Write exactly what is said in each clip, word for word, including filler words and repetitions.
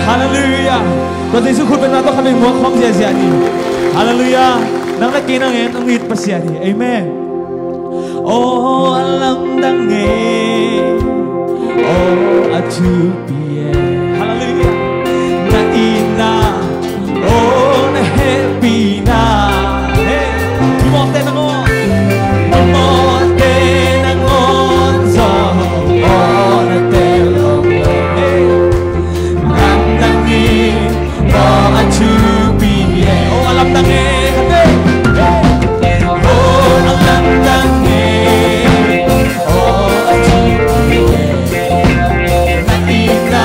Halleluiah. Tua Jesu khut bengna tawh khat vei muak khawm ziahziah ni. Halleluiah. Nang le kei nang en hong it Pasian hi. Amen. Aw a lamdang e, aw a thupi e. Halleluiah. Na itna, aw na hehpihna. Hey, mimawhte nangawn, mimawhte nangawn zong, aw na tel lo. Hey, lamdang in, aw a thupi e. Aw a lamdang e. Aw a lamdang e. Aw a thupi e. Na itna,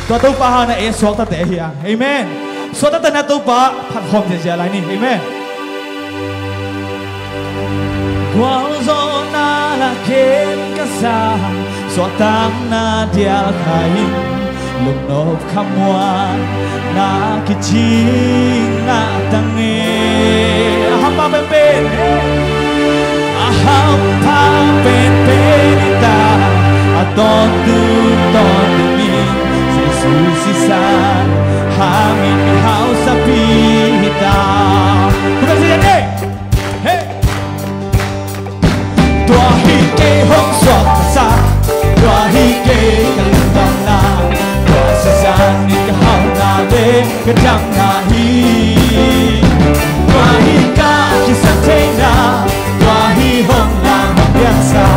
Tua Topa hang na e suaktate hi a. Amen. Suaktate na Topa phat khawm ziazia lai ni. Amen. Gualzawhna la khem ka sa, suahtakna dial kha in, lungnop kha muanna kicing na tang e. A hampha penpen, a hampha penpen i ta, a tawntung tawntung in Jesu sisan hangin mi hausapi hi ta. Khut beng siasia ni. Hey! Tua hi kei hong suaktasak, tua hi kei ka lungdamna, tua sisan in ka hauhna le ka damna hi. Tua hi ka kisap theihna, tua hi hong lam hong piangsa,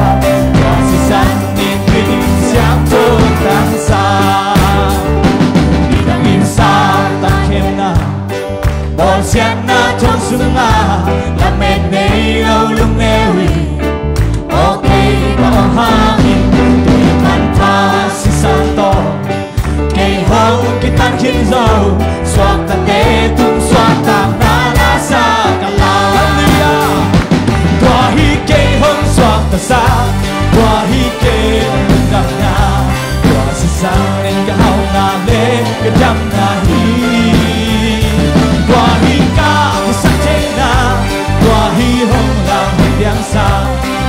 tua sisan in miding siangtho hong tangsa. Nidang inn Satan khemna, bawlsiatna thong sungah lamet nei lo lungneu hi. Aw kei ka aw hangin, tua manpha sisan tawh kei hong kitan khin zo, suaktate tung suahtakna la sa ka lau. Halleluiah. Tua hi kei hong suaktasak, tua hi kei lungdamna, tua sisan in ka hauhna le ka damna hi. Tua hi ka kisap theihna, tua hi hong lam hong piangsa,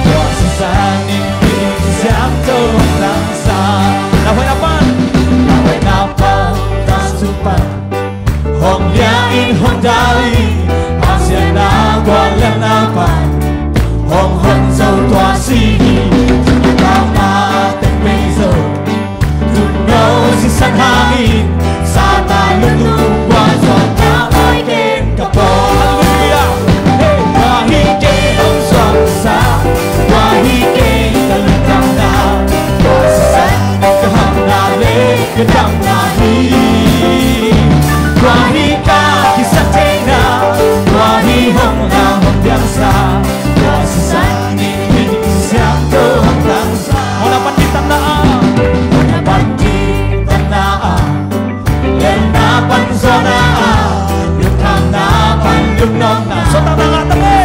tua sisan in miding siangtho hong tangsa. Na huaina pan, na huaina pan, na sung pan hong liah in hong dal in, hasiatna gualliatna pan hong hon zo tua si hi. Tua na teng pei zo, tung no sisan hangin, Satan lungdam gualzawhna awi ken ka pawng. Halleluiah. Hey, tua hi kei hong suaktasak, tua hi kei ka lungdamna, tua sisan ka hauhna le ka damna hi. Tua hi ka kisap theihna, tua hi hong lam hong piangsa, tua sisan in miding siangtho hong tangsa. Hong na pan diktatna ah, hong na pan diktatna ah, lelna pan zuana ah, lungkhamna pan lungnopna, suahtakna ngah ta ve.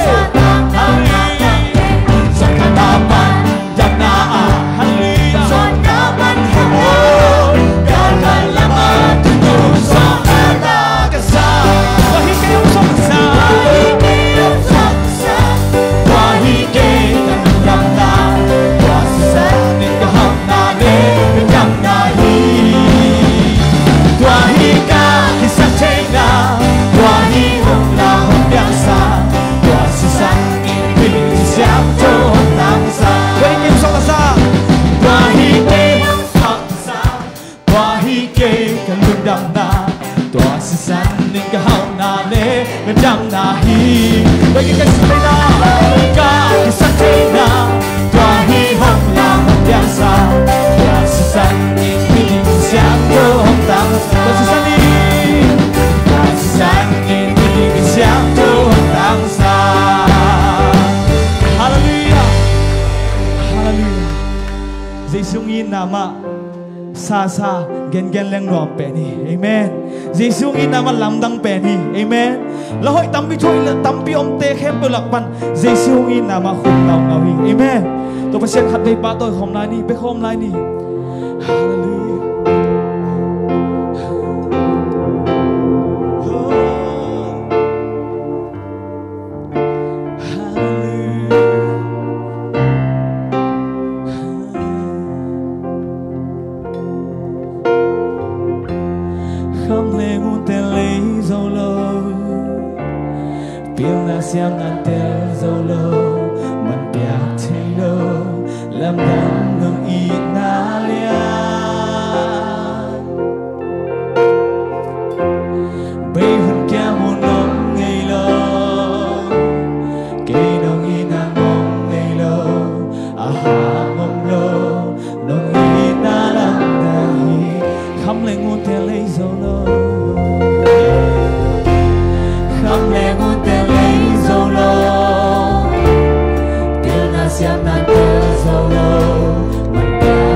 Suahtakna pan damna ah, halleluiah, suahtakna pan hong, galkap lam ah tung no suahtakna ka sa. Tua hi kei hong suaktasak, tua hi kei hong suaktasak, tua hi kei ka lungdamna, tua sisan in ka hauhna le ka damna hi. Tua hi ka kisap theihna, tua hi hong lam hong piangsa, tua sisan in miding siangtho hong tangsa. Tua hi kei hong suaktasak, tua hi kei hong suaktasak, tua hi kei ka lungdamna, tua sisan in ka hauhna le ka damna hi. Tua hi kei ka kisap theihna, ka kisap theihna, tua hi hong lam hong piangsa, tua sisan in miding siangtho hong tangsa. Tua sisan in, tua sisan in miding siangtho hong tangsa. Halleluiah. Halleluiah. Jesu hong itna mah sasa gengen leng nuam pen hi. Amen. Jesu hong itna mah lamdang pen hi. Amen. La hoih tampi thuah, la tampi omte khempeuh lak pan Jesu hong itna mah khum ngaungau hi. Amen. Tua Pasian khatvei pahtawi khawm lai ni, bia khawm lai ni. Halleluiah. Kham leng uh tel lei zo lo, pilna siamna tel zo lo, man piak thei lo, lamdang nong itna lian. Bei hun kia mu nong ngei lo, kei nong itna nong ngei lo, a ham om lo, nong itna lamdang hi. Kham leng uh tel lei zo lo, kham leng uh tel lei zo lo, pilna siamna tel zo lo, man piak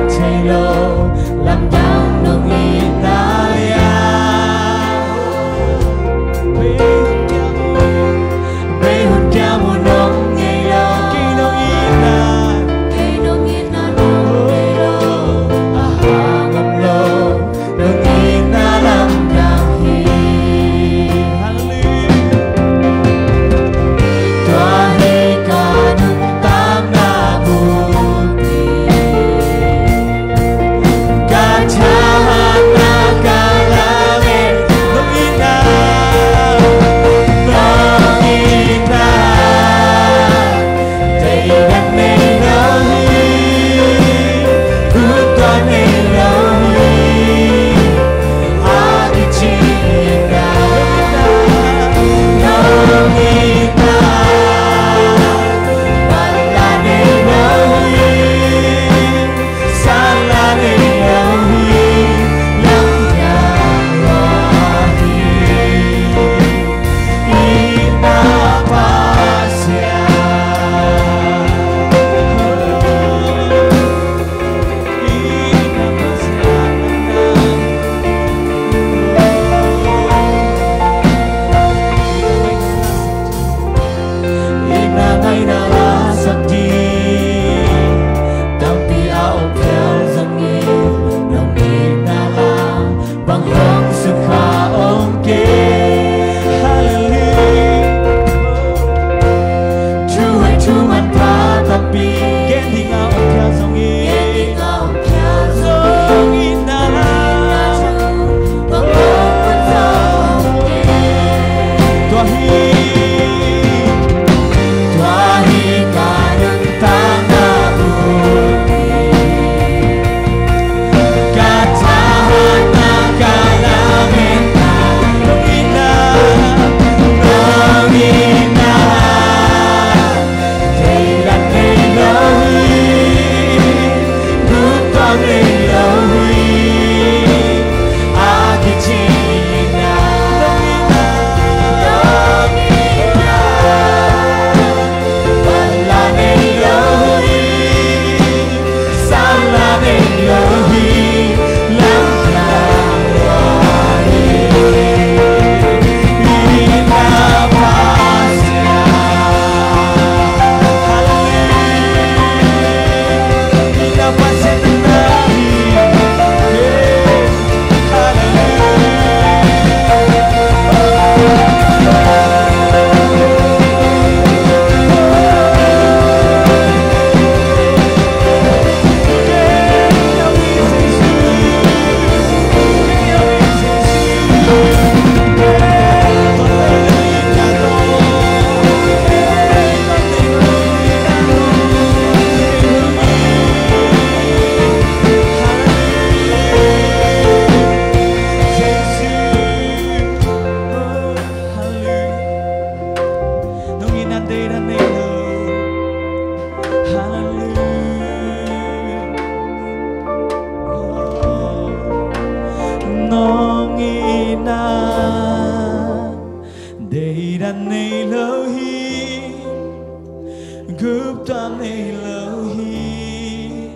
Guptuam nei lo hi,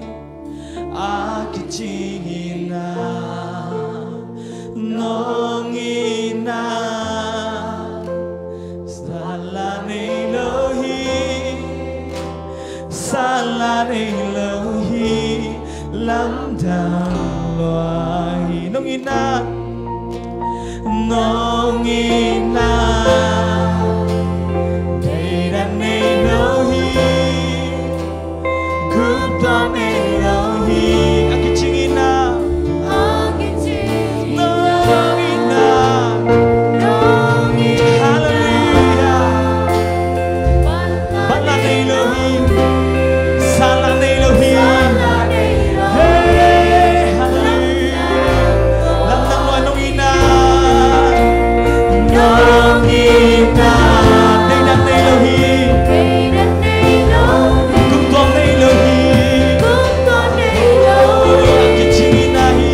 a kicing in ah, nong in ah, sala nei lo hi, sala nei lo hi, lamdang lua hi. Nong in ah, nong in ah, deidan nei lo hi, guptuam nei lo hi. A kicing in ah, nong in ah, Halleluijah. Banla nei lo hi, sala nei lo hi. Hey, halleluijah. Lamdang lua nong in ah, nong in ah, deidan nei lo hi, guptuam nei lo hi. Kicing in ah hi.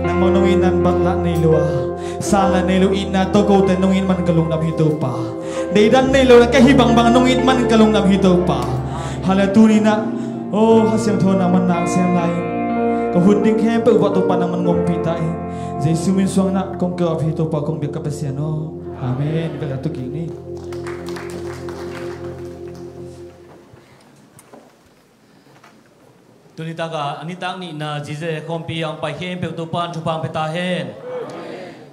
Nangmah nong in ah banla nei lo a, sala nei lo itna tawh kote nong it man ka lungdam hi Topa. Deidan nei lo a ka hih bangbang nong it man ka lungdam hi Topa. Halleluijah, tuni in ah, oh, Kha Siangtho nangman nak siam lai. Ka hun ding khempeuh uah Topa nangman ngompih ta in. Jesu min suang in ah kong keu ap hi Topa, kong biak ka Pasian aw. Amen. Bel a tu kik ni. Tuni taka a nitak nihna Zize khawmpi a hong pai khempeuh Topan thupha hong pia ta hen.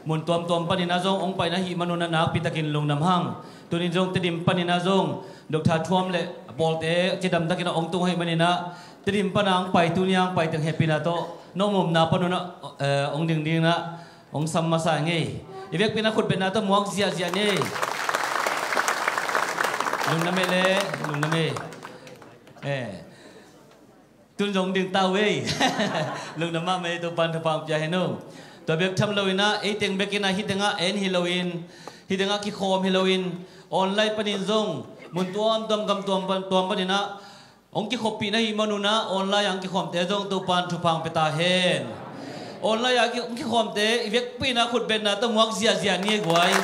Mun tuamtuam panin ah zong hong paina hih manun ah nakpi takin lungdam hang. Tunin zong Tedim panin ah zong Doctor Thuam le a pawlte cidam takin ah hong tung ahih manin ah Tedim pana hong pai, tuni a hong pai teng hehpihna tawh na om omna panun ah, eh, hong ding dingin ah hong sam masa ngei. I vekpi in ah khutbetna tawh muak ziahziah ni. Lungdam e le, lungdam e. Eh. Tun zong ding ta uh ei. Lungdam mahmah ei, Topan thupha hong pia hen aw. Tua bek tham loin ah, ei teng bekin ah hih tengah en hi loin, hih tengah kikhawm hi loin, online panin zong mun tuamtuam gam tuamtuam panin ah hong kikhoppihna hih manun ah online a hong kikhawmte zong Topan thupha hong pia ta hen. Online a hong kikhawmte i vekpi in ah khutbetna tawh muak ziahziah ni ei guai.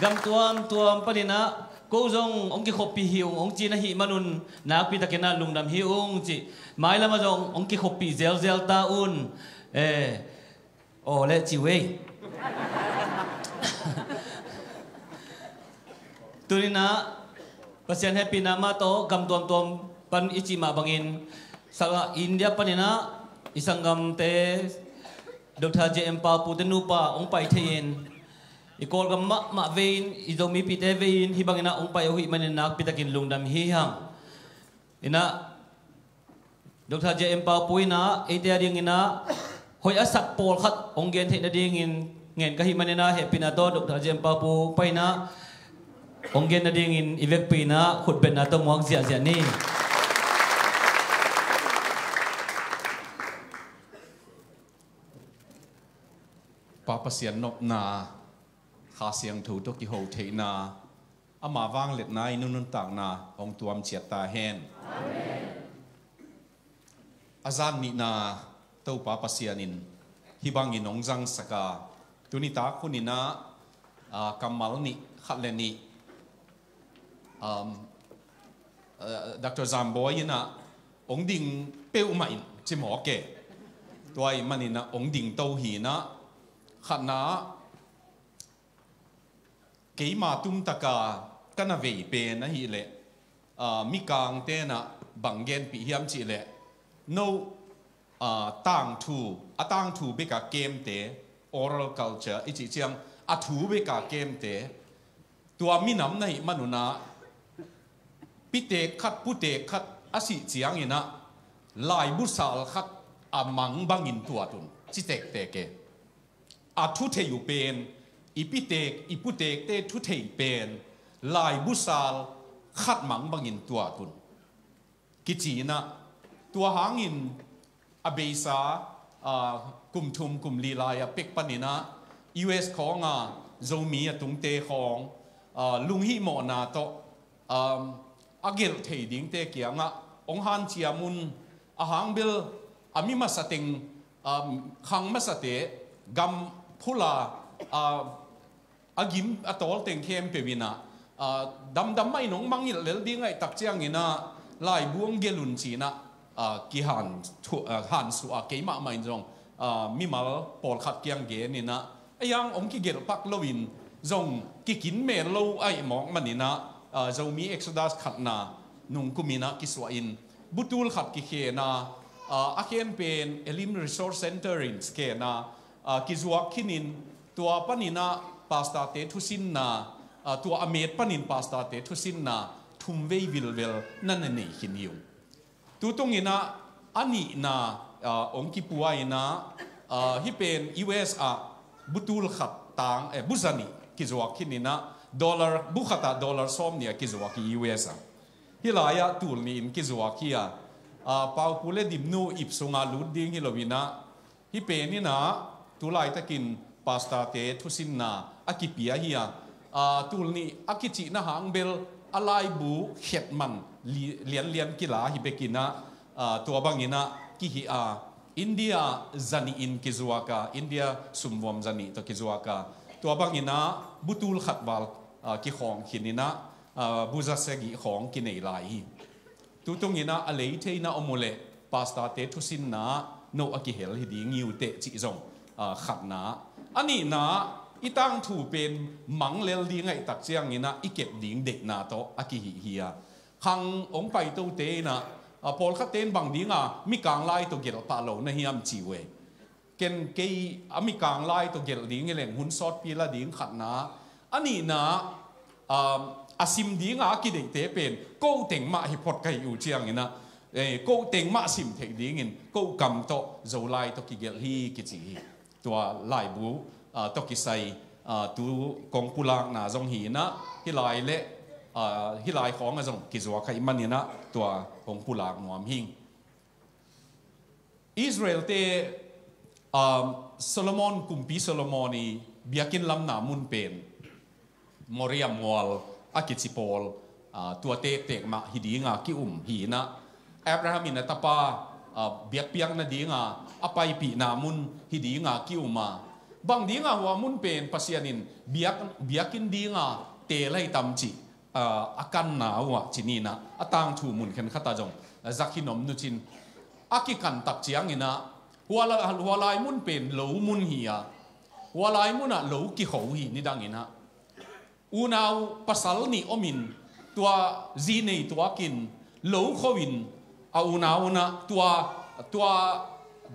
Gam tuamtuam panin ah ko zong hong kikhoppih hi ung, hong cihna hih manun nakpi takin ah lungdam hi ung cih. Mailam ah zong hong kikhoppih zelzel ta un. Eh, aw le ci uh ei. Tunin ah Pasian hehpihna mah tawh gam tuamtuam pan i cih mah bangin, sa-, India panin ah i sanggamte Doctor J M Pau pute nupa hong pai thei in, i Kawlgam mahmah vei in, i Zomipite vei in, hih bangin ah hong pai uh ahih manin nakpi takin lungdam hi hang. In ah Doctor J M Pau pu in ah eite a dingin ah hoih a sak pawlkhat hong gen theih nadingin ngen ka hih manin ah hehpihna tawh Doctor J M Pau pu pai in ah hong gen nadingin i vekpi in ah khutbetna tawh muak ziahziah ni. Pa Pasian nopna, Kha Siangtho tawh kiho theihna, ama vangliatna in i nuntakna hong tuam ciat ta hen. A zan nihna Topa Pasian in hih bangin hong zangsak a, tuni tak hun in ah, ah, kammal nih, khat le nih, um, ah, Doctor Zambawi in ah hong ding peuhmah in ci mawk e. Tua ahih manin ah hong ding to hi in ah, khatna ah keima tumtaka ka na vei pen ahih leh, ah, mikangte in ah bang genpih hiam cih leh, no, ah, tangthu, a tangthu beka kemte, oral culture i cih ciang, a thu beka kemte, tua minam na hih manun ah pitek khat, putek khat a sih ciangin ah laibu sal khat a mang bangin tuat un ci tektek e. A thutheih uh pen, i pitek i putekte thutheih pen laibu sal khat mang bangin tuat un kici inah, tua hangin a beisa, aa, kum thum kum li lai-a pek paninah U S khawnga Zomi a tungte khawng, aa, lunghihmawhna tawh, um, a gelh thei dingte kiangah hong hanciam un. A hang bel a mi masateng, um, khang masate gam phula, uh, a gim a tawlteng khempeuh inah, uh, damdam mah in hong mangngilh lel ding ahih tak cianginah laibu hong gelh un cinah, uh, kihan thu-, uh, hansuah a, keimah mah in zong, uh, mimal pawlkhat kiang geninah, a yang hong kigelh pak loin zong kikin mel lo ahih mawk maninah, aa, Zomi Exodus khatna nungkuminah kisuahin butul khat kikhena, aa, a khen pen Elim Resource Center in khenna, aa, kizuak khinin tua paninah pastorte thusinna, aa, tua a met panin pastorte thusinna thumvei vilvel na na nei khin hi ung. Tutunginah a nihna, aa, hong kipua inah, aa, hih pen U S ah butul khat tang, eh, bu zanih kizuak khininah dollar, bu khatah dollar sawm nih a kizuak hi U S ah. Hih lai-ah tul nih in kizuak hi a, aa, Paupu le Dimnu ip sungah lut ding hi loinah, hih peninah tulaitakin pastorte thusinna a kipia hi a, aa, tul nih a kicihna hang bel a laibu khetman li-, lianlian kila hi bekinah, aa, tua banginah kihih a, India zanih in kizuak a, India sumvuam zanih tawh kizuak a, tua banginah butul khat val, aa, kikhawng khininah, aa, bu za sagih khawng kinei lai hi. Tutunginah a lei theina om uh leh pastorte thusinna noh a kihel hi ding hi uh teh cih zong, aa, khatna. A nihna, i tangthu pen mang lel ding ahih tak cianginah i kep ding deihna tawh a kihih hi a. Khang hong paitote inah, aa, pawlkhatte in bang dinga mikang lai tawh gelh pah lo na hiam ci uh e. Ken kei a mikang lai tawh gelh ding hi leng hun sawtpi la ding khatna. A nihna, um, a sim dinga a kideihte pen ko teng mah hi phot ka hih uh cianginah, eh, ko teng mah sim theih dingin ko kam tawh Zolai tawh kigelh hi kici hi. Tua laibu, ah, tawh kisai, ah, tu kong pulakna zong hi inah, hih lai le, ah, hih lai khawngah zong kizuak ahih maninah tua kong pulak nuam hi. Israelte, um, Solomon, kumpi Solomon i biakinn lamna mun pen Moria mual a kici pawl, ah, tua tektek mah hi dinga ki-um hi inah, Abraham in a tapa, ah, biakpiakna dinga a paipihna mun hi dinga ki-um a, bang dinga hua mun pen Pasian in biak, biakinn dinga teel ahi tam cih, ah, a kanna uh ah ci ninah, a tangthu mun khenkhatah zong, ah, zak hi nom nucin a kikan tak cianginah, hua la-, hua lai mun pen lo mun hi a, hua lai munah lo kikho hi nidanginah. Unau pasal nih omin tua zi nei tuakin lo khoin a unau unah tua, tua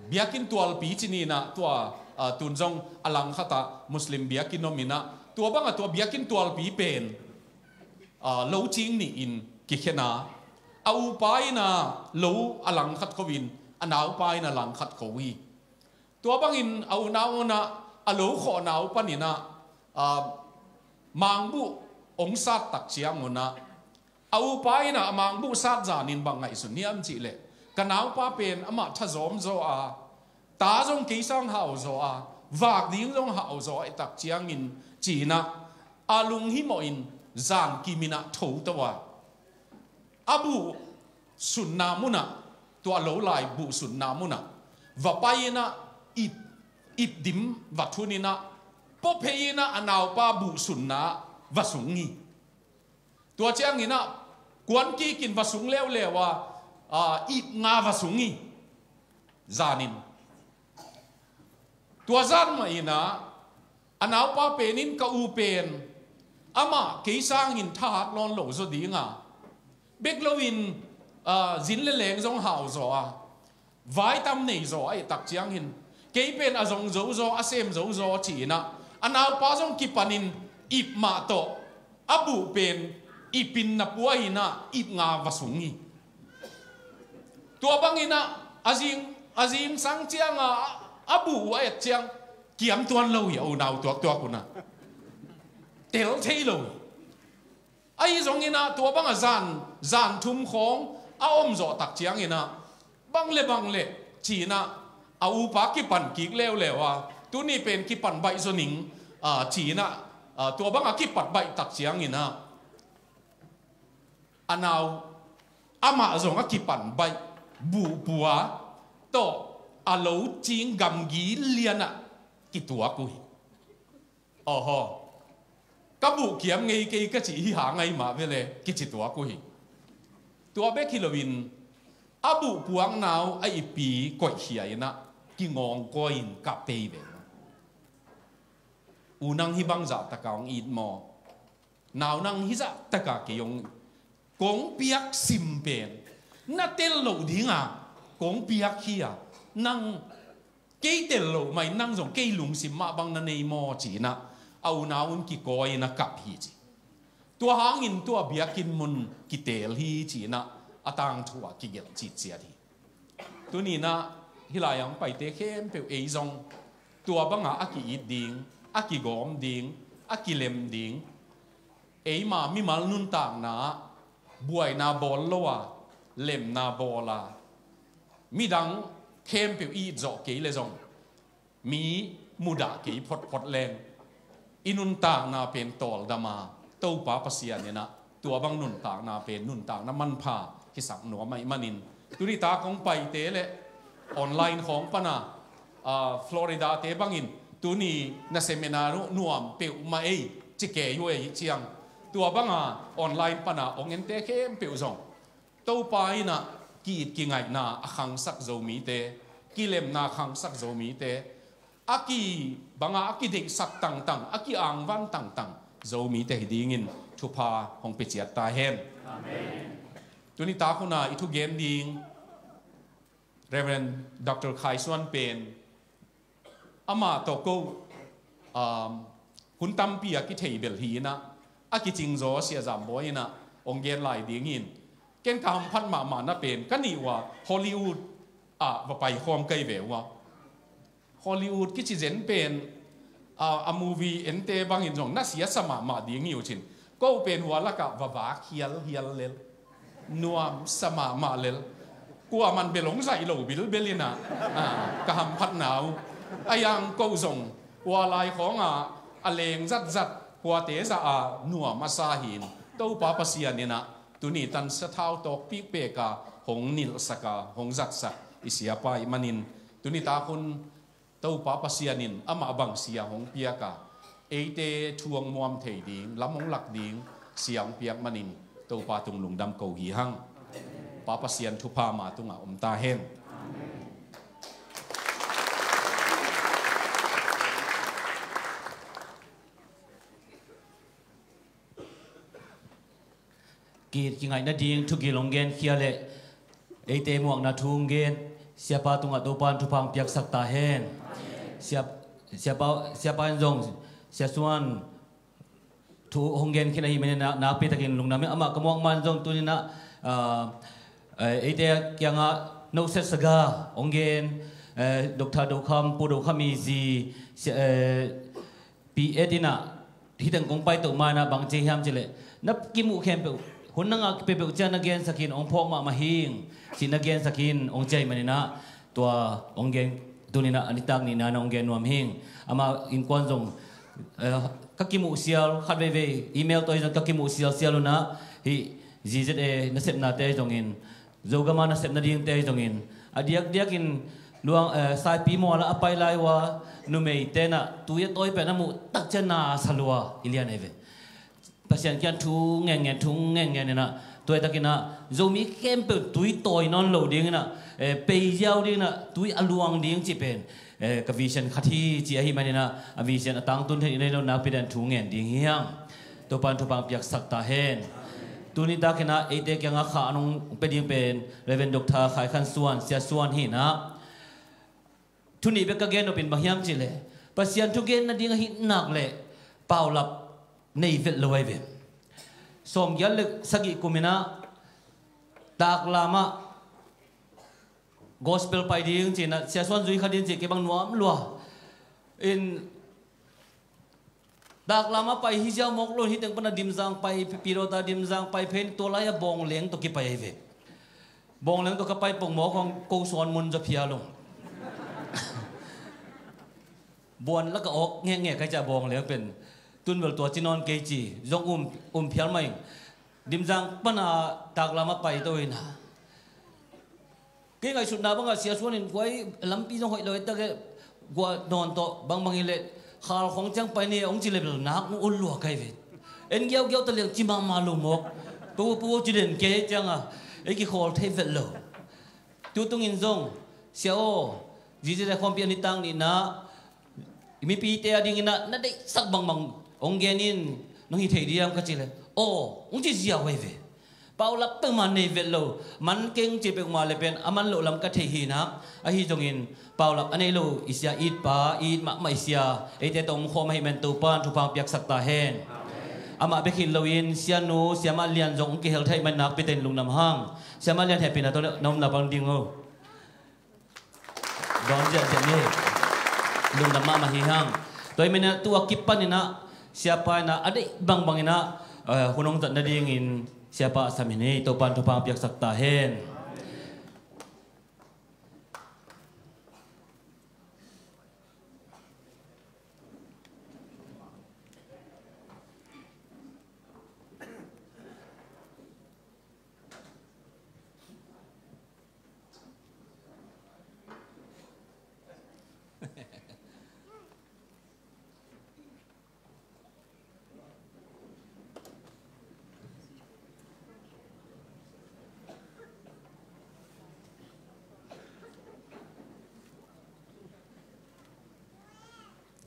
biakinn tualpi ci ninah tua, ah, tun zong a langkhatah Muslim biakinn ominah tua bangah tua biakinn tualpi pen, ah, lo cing nih in kikhena, a upa inah lo a langkhat khoin a naupa inah langkhat kho hi. Tua bangin a unau unah a lo khawhnau paninah, ah, mangbuh hong sat tak ciang unah a upa inah a mangbuh sat zanin bang ngaihsun hiam cihleh, ka naupa pen amah thazawm zaw a, ta zong kei sang hau zaw a, vak ding zong hau zaw a, i tak ciangin cinah a lunghimawhin zan kiminah tho to a, a buh sunna munah, tua lo lai buh sunna munah va pai inah ip, ip dim va thun inah, pawphei inah a naupa buh sunna va sung hi. Tua cianginah kuankikin va sung leuleu a, aa, ip nga va sung hi. Zanin tua zan mah inah a naupa penin ka u pen amah kei sangin thahat lawn lo zaw dinga, bek loin, aa, zin le leng zong hau zaw a, vai tam nei zaw a, i tak ciangin kei pen a zong zo zaw, a sem zo zaw ci inah a naupa zong kipanin ip mah tawh a buh pen ipin na pua inah ip nga va sung hi. Tua banginah a zing, a zingsang cianga a, a buh uh a et ciang kiam tuan lo hi a, unau tuaktuak unah tel thei lo hi. Ahi zongin ah tua bangah zan, zan thum khawng a om zawh tak ciangin ah bang le bang le ci-in ah a upa kipan kik leuleu a, tuni pen kipan baih zaw ning, a, ci-in ah, a, tua bangah kipat baih tak ciangin ah a nau amah zong a kipan baih buhpua tawh a lo cing gamgi lianah kituak uh hi. Awhaw, ka buh kiam ngei kei ka cih hi hang ahi mah vele kici tuak uh hi. Tua bek hi loin a buhpuakna uh a ipi koihkhia in ah kingawngkawi in kap pei ve. U nang hih bangzah taka hong it maw? Nau nang hih zah taka kei hong kong piak sim pen na tel loh dinga kong piak hi a, nang kei tel loh mah in nang zong kei lungsim mah bang na nei maw ci-in ah a unau un kikawi in a kap hi ci. Tua hangin tua biakinn mun kiteel hi ci-in ah a tangthu ah kigelh citciat hi. Tuni-in ah hih lai-ah hong paite khempeuh ei zong tua banga a ki-it ding, a kigawm ding, a kilem ding, eima mimal nuntakna ah buaina bawl lo a, lemna bawl a, midang khempeuh i it zawh kei le zong mi mudah kei photphot leng i nuntakna pen tawldam a, Topa Pasian in ah tua bang nuntakna pen nuntakna manpha hisak nuam ahih manin, tuni tak hong paite le online khawng pana, a, Florida te bangin tuni na seminar uh nuam peuhmah ei ci kei uh ei ciang, tua banga online pana hong ente khempeuh zong Topa in ah ki-it kingaihna a khangsak Zomite, kilemna khangsak Zomite, a ki banga a kideihsak tangtang, a ki-angvan tangtang Zomite hi dingin thupha hong pia ciat ta hen. Amen. Tuni tak hun a i thugen ding Reverend Doctor Khai Suan pen amah tawh ko, um, hun tampi a kithei bel hi in ah, a kicing zaw Sia Zam Bawi in ah hong gen lai ding hi in, ken ka hamphat mahmah na pen ka nih uh a Hollywood ah va paikhawm kei ve uh a. Hollywood kici zen pen, a, a movie ente bangin zong na siasa mahmah ding hi uh cin. Ko pen hua lakah va vak hialhial lel, nuamsa mahmah lel. Kuaman bel hong zaih lo bilbel in ah, a, ka hamphatna uh. A yang ko zong hua lai khawngah a leng zatzat huate zah a nuam a sa hi in, Topa Pasian in ah tuni tan sathau tawk pikpek a hong nilhsak a hong zatsak i siapa ahih manin, tuni tak hun Topa Pasian in amah bang sia hong piak a, eite thu hong muam thei ding, lam hong lak ding sia hong piak manin Topa tung lungdam ko hi hang. Pa Pasian thupha ma tungah om ta hen. Ki-it kingaih nading thugil hong genkhia le eite muakna thu hong gen Siapa tungah Topa in thupha hong piaksak ta hen. Sia, Siapa, Siapa in zong Sia Suan thu hong genkhin ahih manin ah nakpi takin lungdam hi. Amah ka muak man zong tuni-in ah, ah, eh, eite kiangah Noset Saga hong gen, eh, Doctor Do Kham, Pu Do Kham i zi, Sia, eh, Pi Et in ah, hih teng kong paito ma-in ah bang ci hiam cih leh, na kimuh khempeuh, hun na ngah peuhpeuh ciang na gensak in, hong phawk mahmah hing, cih na gensak in, hong ci ahih manin ah, tua hong gen, tuni-in ah a nitak nihna-in ah hong gen nuam hing. Amah innkuan zong, eh, ka kimuh sial, khat veivei, email tawh hi zong ka kimuh sialsial un ah, hih Z Z A nasepnate zongin, Zogam a nasep nadingte zongin a diakdiakin luang, eh, Saipi mual ah a pai lai uh a, numeite in ah tui a tawi pen a muh tak ciang na sa lua hi lian ahi ve. Pasian kiang thu ngenngen, thu ngenngen in ah, tua hi takin ah Zomi khempeuh tui tawi nawn lo ding in ah, eh, pei ziau ding in ah, tui a luang ding cih pen, eh, ka vision khat hi ci ahih manin ah, a vision a tangtun thei in ah, nakpi takin thu ngen ding hi hang. Topa in thupha hong piaksak ta hen. Tuni takin ah eite kiangah kha a nong pia ding pen Reverend Doctor Khai Khan Suan, Sia Suan hi in ah, thu nih bek ka gen nop in bang hiam cih leh, Pasian thu gen nading ahih nak leh paulap nei vet lo ahi ve. Sawmgiat le sagih kum in ah taklam ah gospel pai ding ci-in ah, Sia Suan zui kha ding ci, kei bang nuam lua. In taklam a pai hi ziau mawk lo, hih teng pana Dimzang pai, Pi-, Pirota Dimzang pai phen, tua lai-a Bawngleng tawh kipai ahi ve. Bawngleng tawh ka pai pong mawk hong ko sawn mun zaw phial lo. Buan lak a awk ngekngek ka hih ciah Bawngleng pen. Tun bel tua ci nawn kei ci. Zong um, um phial mah ing. Dimzang pana taklam a pai to hi na. Kei ngaihsutna bangah Sia Suan in guai lampi zong hoih lo hi tak e, guah nawn tawh bangbang hi leh khal khong ciang pai ni hong ci leh bel nak ul lua kai ve. En giaugiau ta liang ci mahmah lo mawk. Pu, pu ci den kei ciangah ei kikhawl thei vet lo. Tu tungin zong, Sia aw, zizi le khawmpi a nitak nihna mipite a dingin ah na deihsak bangbang hong gen in, nong hi thei diam ka ci leh, aw, hong ci ziau ahi ve. Paulap peuhmah nei vet lo, man keng ci peuhmah le pen a man loh lam ka thei hi nak. Ahi zongin paulap a nei lo i sia, it pa, it mahmah i sia, eite tawh om khawm ahih man Topa'n thupha piaksak ta hen. Amah bek hi loin sianu, siamah lian zong hong kihel thei man nakpi tein lungdam hang. Siamah lian hehpihna tawh na omna bang ding o. Dawn ziahziah ni. Lungdam mahmah hi hang. Tua ahih manin ah tu a kipanin ah siapa in ah a deih bangbangin ah, eh, hun hong zat nadingin siapa a sam hi ni. Topa'n thupha piaksak ta hen.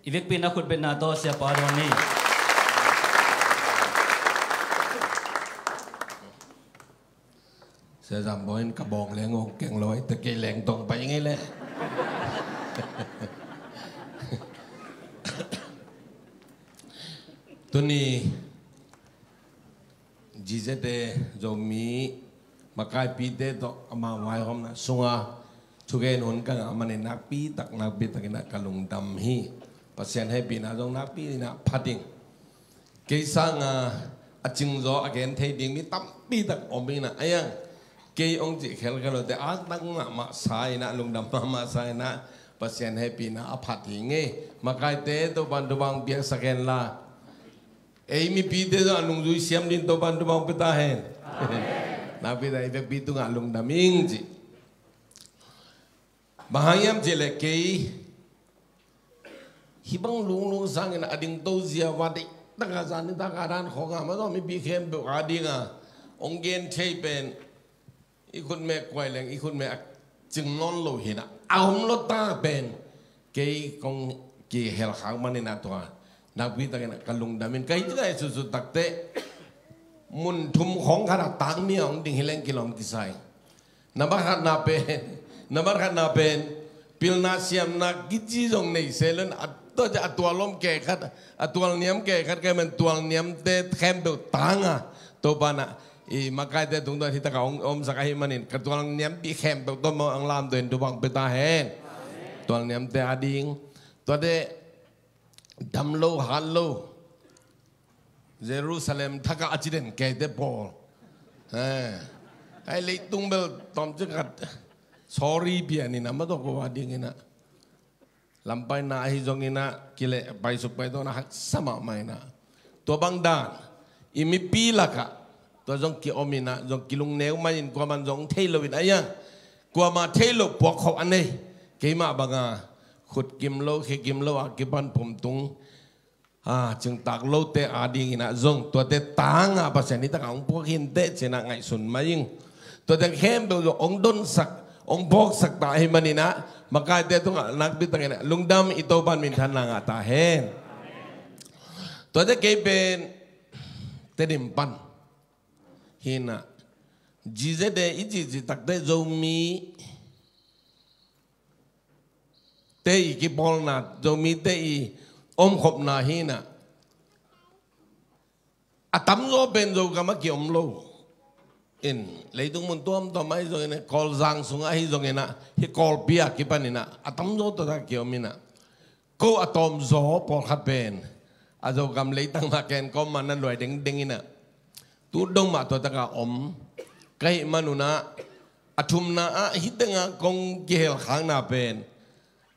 I vekpi-in a khutbetna tawh siapa dawn ni. Sia Zam Bawi in ka Bawngleng hong keng lo, ei te kei leng tong pai ngei le. Tuni G Z A Zomi makaipite tawh ama vaihawmna sunga thugen hun ka ngah manin nakpi tak, nakpi takin ah ka lungdam hi. Pasian hehpihna zong nakpi in ah phat ing. Kei sanga a cingzaw a gen thei ding mi tampi tak om in ah, a iang kei hong cih khelkhel lote a tang mahmah sa in ah, lungdam mahmah sa in ah, Pasian hehpihna a phat hi ngei. Makaite Topa'n thupha piaksak hen la. Ei mipite zong a nungzui siam dingin Topa'n thupha pia ta hen. Nakpi tak i vekpi tungah lungdam ing ci. Bang hang hiam cih leh kei hih bang lunglung sangin a ding to zia va deih taka zan ni taka dan khawng a, ma zawh mipi khempeuh a dinga hong gen thei pen i khutme kuai leng i khutme a cing nawn lo hi na, a om lo ta pen kei kong kihel khak manin ah tua nakpi takin ah ka lungdam in, ka hi cih leh sutsutak teh mun thum khawng khat a tak mi a hong ding hi leng kilawm kisai. Nambat khatna pen, nambat khatna pen pilna siamna kici zong nei se lo in, a tua, a tual om kei khat, a tual niam kei khat, kei man tual niamte khempeuh tanga Topa'n ah i makaite tungtawn hi taka hong omsak ahih manin ka tual niampi khempeuh tawh mawh ang lamto in thupha pia ta hen. Tual niamte a ding tuate dam lo hat lo Jerusalem thakah a ci den keite pawl. Eh, ai leitung bel tawmcik khat sorry bia ni na, ma tawh ko a dingin ah lampaina ahi zongin ah kileh paisuk paitawhna haksa mahmah in ah, tua bang dan i mipi lakah tua zong kiom in ah, zong kilungneu mai in, kuaman zong thei lo in ah, a iang kuama thei lo puak khop a nei, keimah banga khut kim lo, khe kim lo a kipan pumtung a cingtak lote a dingin ah zong tuate tanga Pasian hih takah hong puak hi inteh ci-in ah ngaihsun mai ing. Tuate khempeuh zong hong donsak, hong phawksak ta ahih manin ah makaite tungah nakpi takin ah lungdam, i Topa'n minthanna ngah ta hen. Tuate kei pen Tedim pan hi na, G Z A i cihcih takteh Zomi te i kipawlna, Zomite i omkhopna hi na, a tamzaw pen Zogam ah kiom lo in, leitung mun tuamtuam ahi zongin ah, Kawlzang sungah ahi zongin ah, hih Kawlpi a kipanin ah a tamzaw tuate kiom in ah, ko a tawmzaw pawlkhat pen a Zogam leitang mah ken kawm mah na luai dengdeng inah tu dong mah tua taka om ka hih manunah a thumna ah hih tenga kong kihelkhakna pen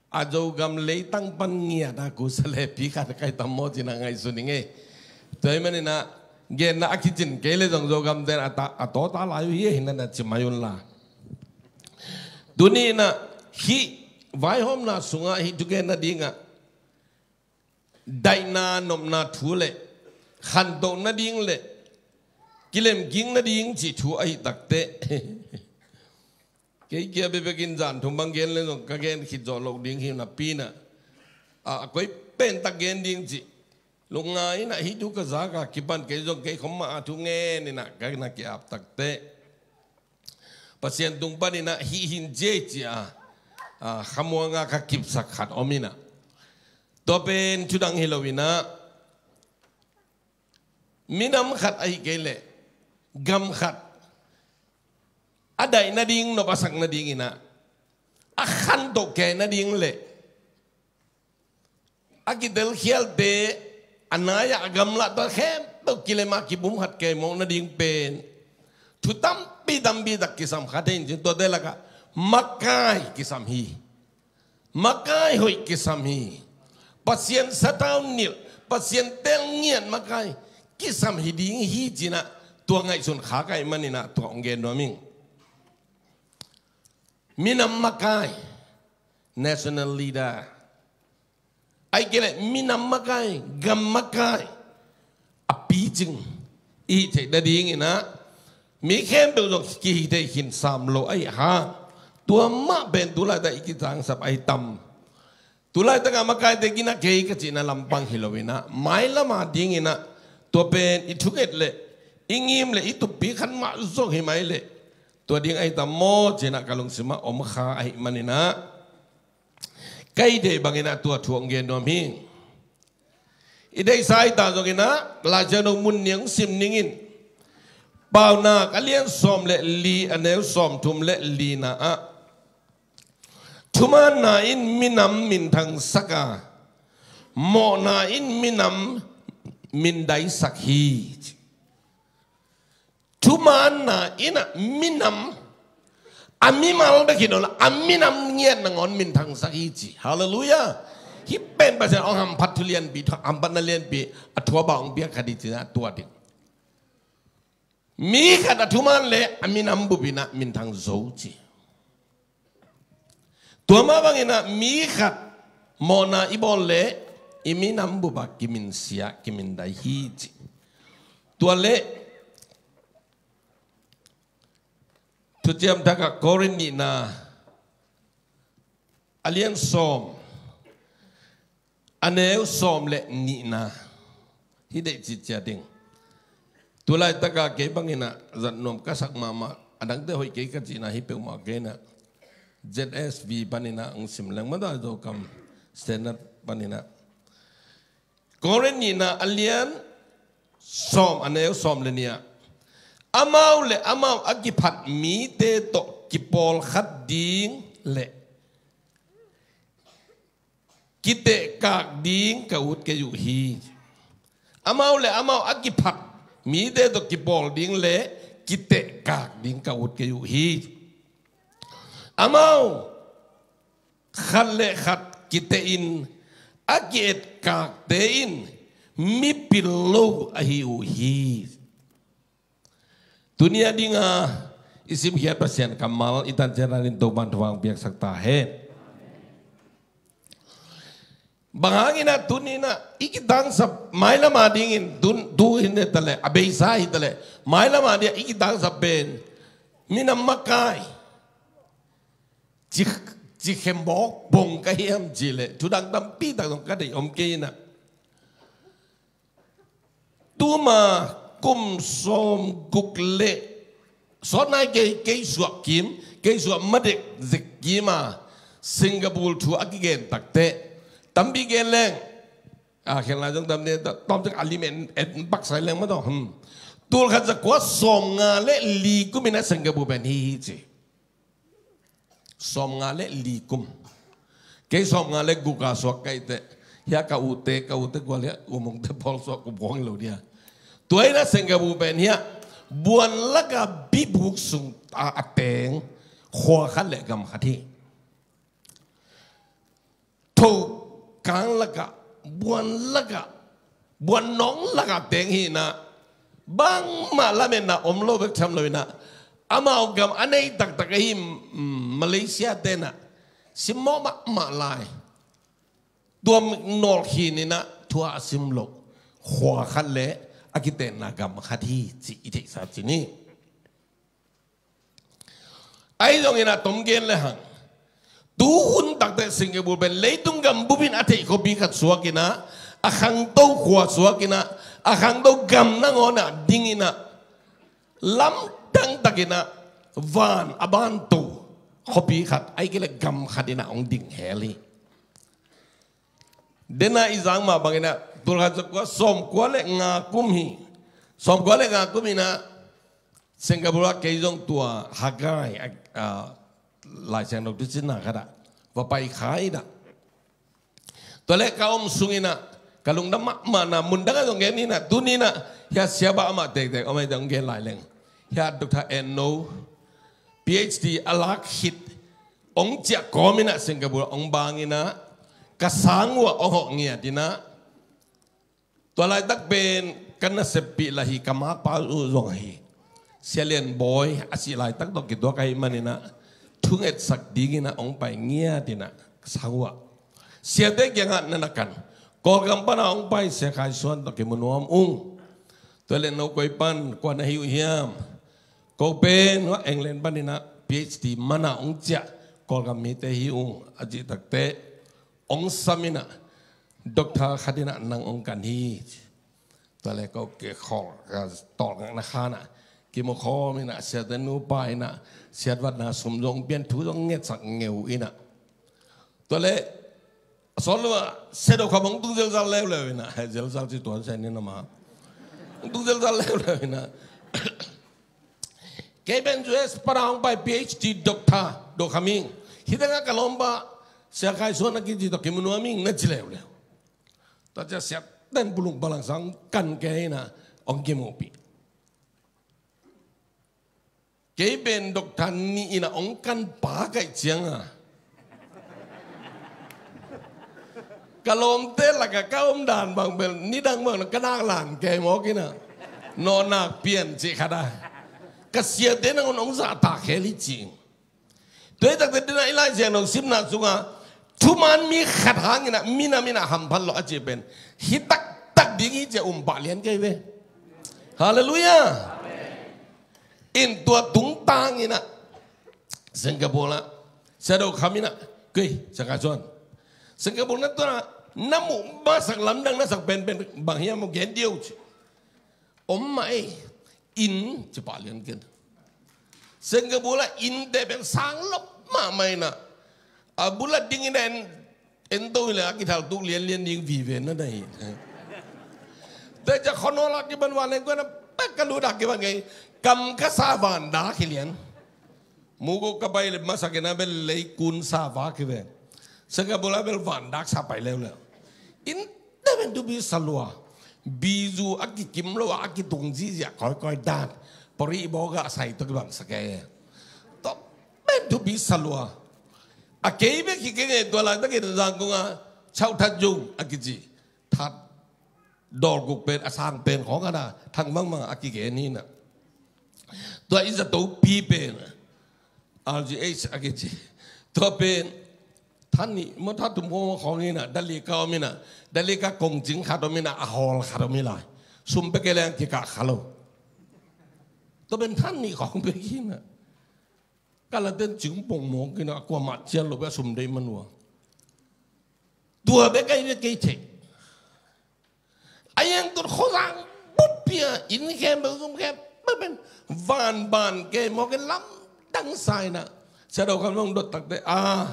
a Zogam leitang pan ngiat a kusa le pi khat kai tam maw cinah ngaihsun ing ei. Tua hih maninah genna a kicin kei le zong Zogam ten a ta a tawta lai uh hi a hinah na ci mai unla. Tuni inah hih vaihawmna sungah hih thugenna dingah daihna nopna thu le khantoh nading le kilemkik nading cih thu ahi takteh kei kia bebekin zan thum bang gen le zong ka gen khit zawh loh ding hi napi inah a koi pentak gen ding cih lungngai inah hih thu ka zaka kipan kei zong kei khom mah a thu ngen inah ka na ki-ap takteh Pasian tung paninah hih hin cia cia a khamuanga ka kipsak khat om inah tua pen thudang hi lo inah minam khat ahi kei leh gam khat a daih nading nop a sak nading inah a khantoh kei nading le a kitelkhialte a nai-ah a gamlah tawh khempeuh kilem a kibum khat kei mawk nading pen thu tampi tampi tak kisam kha thei in cin tuate lakah makai kisam hi. Makai hoih kisam hi. Pasian satau nilh, Pasian tel ngiat makai kisam hi ding hi cinah tua ngaihsun kha kaih maninah tua hong gen nuam ing. Minam makai, national leader, ahi kei leh minam makai, gam makai a picing i hih theih nadinginah mi khempeuh zong kihi thei khin sam lo ahi hang tua mah pen tu laitak i kitangsap ahi tam. Tu laitakah makaite gina kei ka cihna lampang hi loinah mailama dinginah tua pen i thunget leh i ngim leh i tuppi khan mah zong hi mai leh tua ding ahi tam maw cinah ka lungsimah om kha ahi maninah ka i deih banginah tua thu hong gen nuam hi. I deihsa ahi ta zonginah Laisiangtho mun nih hong sim ningin Paunak a lian sawm le li a neu sawm thum le lina ah thumaanna in minam minthangsak a mawhna in minam mindaisak hi. Thumaanna innah minam a mimal bek hi lo a minam ngiat nangawn minthangsak hi ci. Halleluiah. Hih pen Pasian hong hamphat thu lianpi, hamphatna lianpi a thuaba hong piak kha ding cinah tua ding. Mi khat a thumaan le a minam bupinah minthang zo ci. Tua mah banginah mi khat mawhna i bawl le i minam bupa kiminsia kimindai hi ci. Tua le Thuciam Thakah Korin nihna a lian sawm a neu sawm le nihna hih deih citcia ding. Tu laitakah kei banginah zat nuam ka sak mahmah a dangte hoih kei ka cihna hi peuhmah keinah Z S V paninah hong sim leng mata Zokam Standard paninah Korin nihna a lian sawm a neu sawm le nih ah amau le amau a kiphat mite tawh kipawlkhat ding le kitehkak ding ka ut kei uh hi. Amau le amau a kiphat mite tawh kipawl ding le kitehkak ding ka ut kei uh hi. Amau khat le khat kitehin a ki-etkakte in mipil lo ahi uh hi. Tuni a dinga i simkhiat Pasian kammal i tancian ading Topan thupha hong piaksak ta hen. Bang hanginah tuninah i kitangsap mailam a dingin tun tu hi ne taleh a beisa hi taleh mailam a dingah i kitangsap pen minam makai ci, ci khembawk bong ka hiam cihleh thudang tampi tak zong ka deih om kei inah tuma kum sawm guk le sawt nai kei, kei suah kim, kei suah madek zek kima Singapore thu a kigen takteh tampi gen leng a khelna zong tamte tawm cek a lim en en baksai leng mataw hmm. Tul khat za kua sawm nga le li kumin a Singapore pen hi hi ci. Sawm nga le li kum. Kei sawmnga le guk a suak ka hih teh, hiah ka ute, ka ute gual hiah, U Mongte pawl suak, ku buang lo dia. Tua hi-in ah Singapore pen hiah buan lak a bibuk sung a, a teng khua khat le gam khat hi. Thokang lak ah, buan lak ah, buan nawng lak ah teng hi-in ah, bangmah lametna om lo bek tham lo-in ah, amau gam a nei taktak ahi, mm, Malaysia-te in ah simmawh mahmah lai. Tua nawlkhin in ah thu a sim loh khua khat le a kitenna gam khat hi cih i theihsa cih hi. Ahi zongin ah tom gen le hang, tu hun takteh Singapore pen leitung gam bup in a theih khuapi khat suak in ah, a khangto khua suak in ah, a khangto gam nangawn ah ding in ah, lamdang takin ah van a banto khuapi khat, ahih kei leh gam khat in ah hong ding hel hi. Dena i zak mah bangin ah, tul khat za kua sawmkua le nga kum hi. Sawmkua le nga kum in ah, Singapore ah kei zong tua Haggai, a, a, Lai Siangtho thusinna khat ah va pai kha in ah. Tua leh ka om sungin ah, ka lungdam mahmahna, mundang ah zong gen ni in ah, tuni in ah, hiah siapa amah tektek, amah zong gen lai leng. Hiah Doctor Enno, PhD a lak khit, hong ciah kawm in ah Singapore hong bang in ah, ka sang uh ah hong hawh ngiat in ah, tua laitak pen ka naseppih lah hi, ka makpa uh zong hi. Sia Lian Bawi, a sih laitak tawh kituak ahih manin ah, thungetsak dingin ah hong pai ngiat in ah, ka sang uh ah. Siate kiangah na na kan. Kawlgam pan ah hong pai Sia Khai Suan tawh kimu nuam ung. Tua leh no koi pan, kua na hi uh hiam? Ko pen, hua England panin ah PhD man a hong ciah Kawlgam mite hi ung, a cih takteh, hong sam in ah, doctor khat in ah nang hong kan hi. Tua leh ko kikholh, ka tawlngakna khan ah kimu khawm in ah, siate nupa in ah siatvatna sum zong pian, thu zong ngetsak ngeu in ah. Tua leh, a sawt lo ah, Sia Do Kham hong tung zelzal leuleu in ah, zelzal ci tuan sia ni na ma. Hong tung zelzal leuleu in ah. Kei pen U S pan ah hong pai PhD doctor, Do Kham in. Hih tengah ka lawmpa, Sia Khai Suan a kici tawh kimu nuam ing na ci leuleu. Tua ciang siate'n bulung balang sang kan kei in ah, hong kimuhpih. Kei pen doctor nih in ah hong kan pak ahih ciangin ah, ka lawmte lakah ka omdan bang bel, nidang bang ka nak lan kei mawk in ah, nawh nak pian cih khat ah, ka siate nangawn hong zahtak khel hi ci. Tua hi takteh dena i Lai Siangtho simna sungah, thuman mi khat hangin ah minam in ah hamphat lo a cih pen, hi taktak ding hi ci-a um pah lian kei ve. Halleluiah. In tua tungtang in ah, Singapore ah, Sia Do Kham in ah, kei, Sia Khai Suan, Singapore na tua na muh masak, lamdang na sak penpen bang hiam maw, gen dih o ci. Om mah ei, inn ci pah lian ken. Singapore ah innte pen sang lop mahmah in ah, a bul ah ding in ah en, en to hi leh a kithal tuk lianlian ding vive na na hi. Tua ciang khua nawl ah kipan van leng kua na, pek ka lut ah kipan kei, kam ka sa, van dak hi lian. Mukuk ka pai leh masak in ah bel leikun sa vak hi ve. Singapore ah bel van dak sa pai leuleu. Innte pen thupi sa lua. Bizu a kikim lo a, a kitung zihziah kawikawi dan. Porih bawk a sai tawh kibang sa kei. Tua pen thupi sa lua. A kei bek hi kei, tua laitak in Zangkong ah Chau That Zung a kici. That dawlguk pen, a sang pen khawng khat ah, thang mangmang a kigen hi in ah. Tua i zatopi pen R G H a kici. Tua pen that nih maw, that thum khawng, khawng hi in ah, Dalika om in ah, Dalika kongcing khat om in ah, a hawl khat om hi lai. Sum pia kei leng kikah kha lo. Tua pen that nih khawng pia hi in ah. Ka la ten cingpong mawk in ah, kuamah cial lo pia sum deih man uh a. Tua bek ahi ve kei theih. A yang tut khuazang bup pia, inn khempeuh, sum khempeuh pen van ban kei mawk in lamdang sa in ah. Sia Do Kham hong dot takteh, a,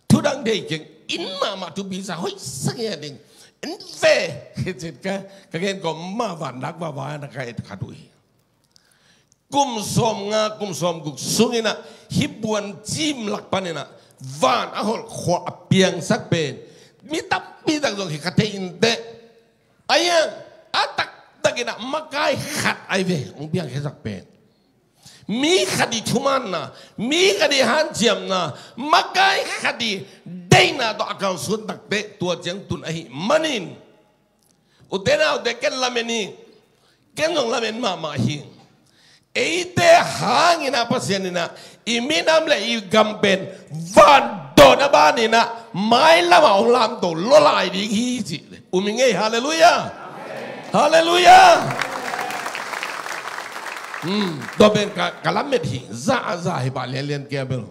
thudang thei keng, inn mahmah thupi sa, hoih sa ngiat ding. En ve, ka, ka gen kawm mah van dak vava in ah ka et khat uh hi. Kum sawmnga, kum sawmguk sung in ah, hih buan cim lak pan in ah, van a holh khua a piangsak pen mi tampi tak zong hi kha thei inteh. Ahi hang a taktakin ah makai khat ahi ve hong piangkhiasak pen. Mi khat i thumanna, mi khat i hanciamna, makai khat i deihna tawh a kalsuan takteh tua ciang tun ahih manin, ute naute, ken lamen hi. Ken zong lamen mahmah hi. Eite hangin ah Pasian in ah i minam le i gam pen van dawn a banin ah mailam ah hong lamto lua lai ding hi ci. Um i ngei, halleluiah. Halleluiah. Hmm, tua pen ka, ka lamet hi. Za a za hi pah lianlian kei a bel.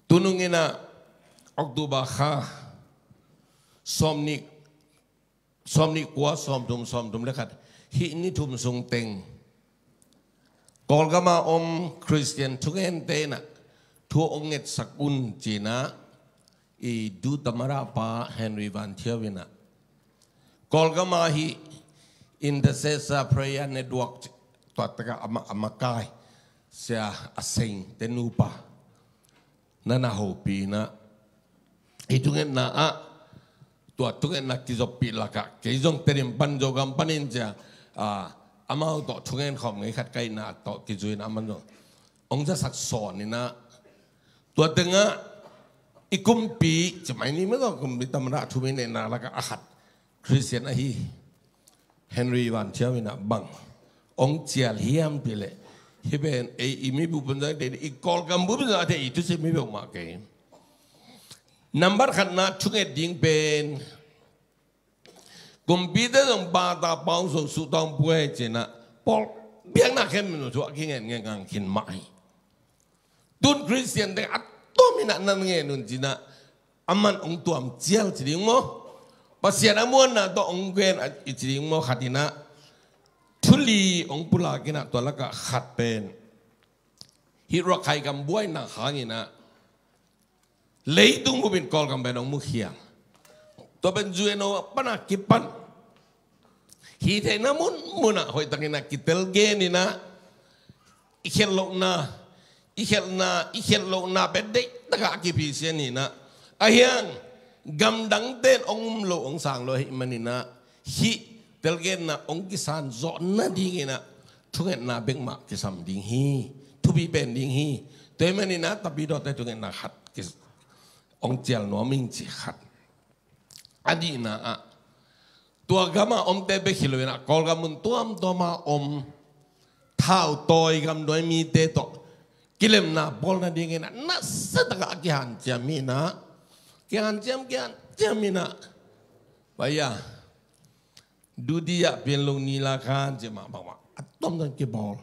Tunung in ah October kha sawmnih, sawmnih kua, sawmthum, sawmthum le khat, hih ni thum sung teng Kawlgam a om Khristian thungente in ah thu hong ngetsak un ci-in ah i Dutamara pa Henry Van Thiau in ah Kawlgam a hih Intercessor Prayer Network, tua tak ah a ma, a makai Sia A Seng te nupa na na hopih in ah, hih thungetna ah, tua thungetna kizoppih lakah kei zong Tedim pan, Zogam panin cia, ah, amau tawh thungen khawm ngei khat ka hihna tawh kizui in ah aman zong hong zasak sawn in ah, tua teng ah i kumpi, ci mai ni maw, kumpi tamada thum i neihna lakah a khat Khristian ahi Henry Van Thiau in ah bang hong cial hiam cih leh, hih pen ei i mibu pun zong te, i Kawlgam bu pun zong te, i thusim hi peuhmah kei. Nambat khatna thunget ding pen kumpite zong bata pau zong suhtawng puai ci-in ah pawl biakna khempeuh thu a kingen ngen ngang khin mah hi. Tun Khristian te a tom in ah nan ngen un ci-in ah, aman hong tuam cial ci ding maw, Pasian a muanna tawh hong gen a i ci ding maw, khat in ah thu li hong pulak in ah, tua lakah khat pen hih Rakhine gam buaina hangin ah leitung bup in Kawlgam pen hong mukhial. Tua pen U N O pan a kipan hih theihna munmun ah hoihtakin ah kitel gen in ah, i khelh lohna, i khelhna, i khelh lohna pen deihtak ah a kiphisian hi in ah, ahi hang gamdangte in hong um lo, hong sang lo ahih manin ah, hih telgenna hong kisan zawh nadingin ah thungetna bek mah kisam ding hi. Thupi pen ding hi. Tua ahih manin ah Tapidawte thungetna khat ki, hong cial nuam ing ci khat. A nihna ah, tua gam a omte bek hi lo in ah, Kawlgam mun tuamtuam a om thautawi gamnuai mite tawh kilemna bawl nadingin ah nasia tak ah a kihanciam hi in ah, kihanciam, kihanciam hi in ah, pai a, Dudiya Pianlung Nila Khan ci mah bangmah a tomdan kibawl.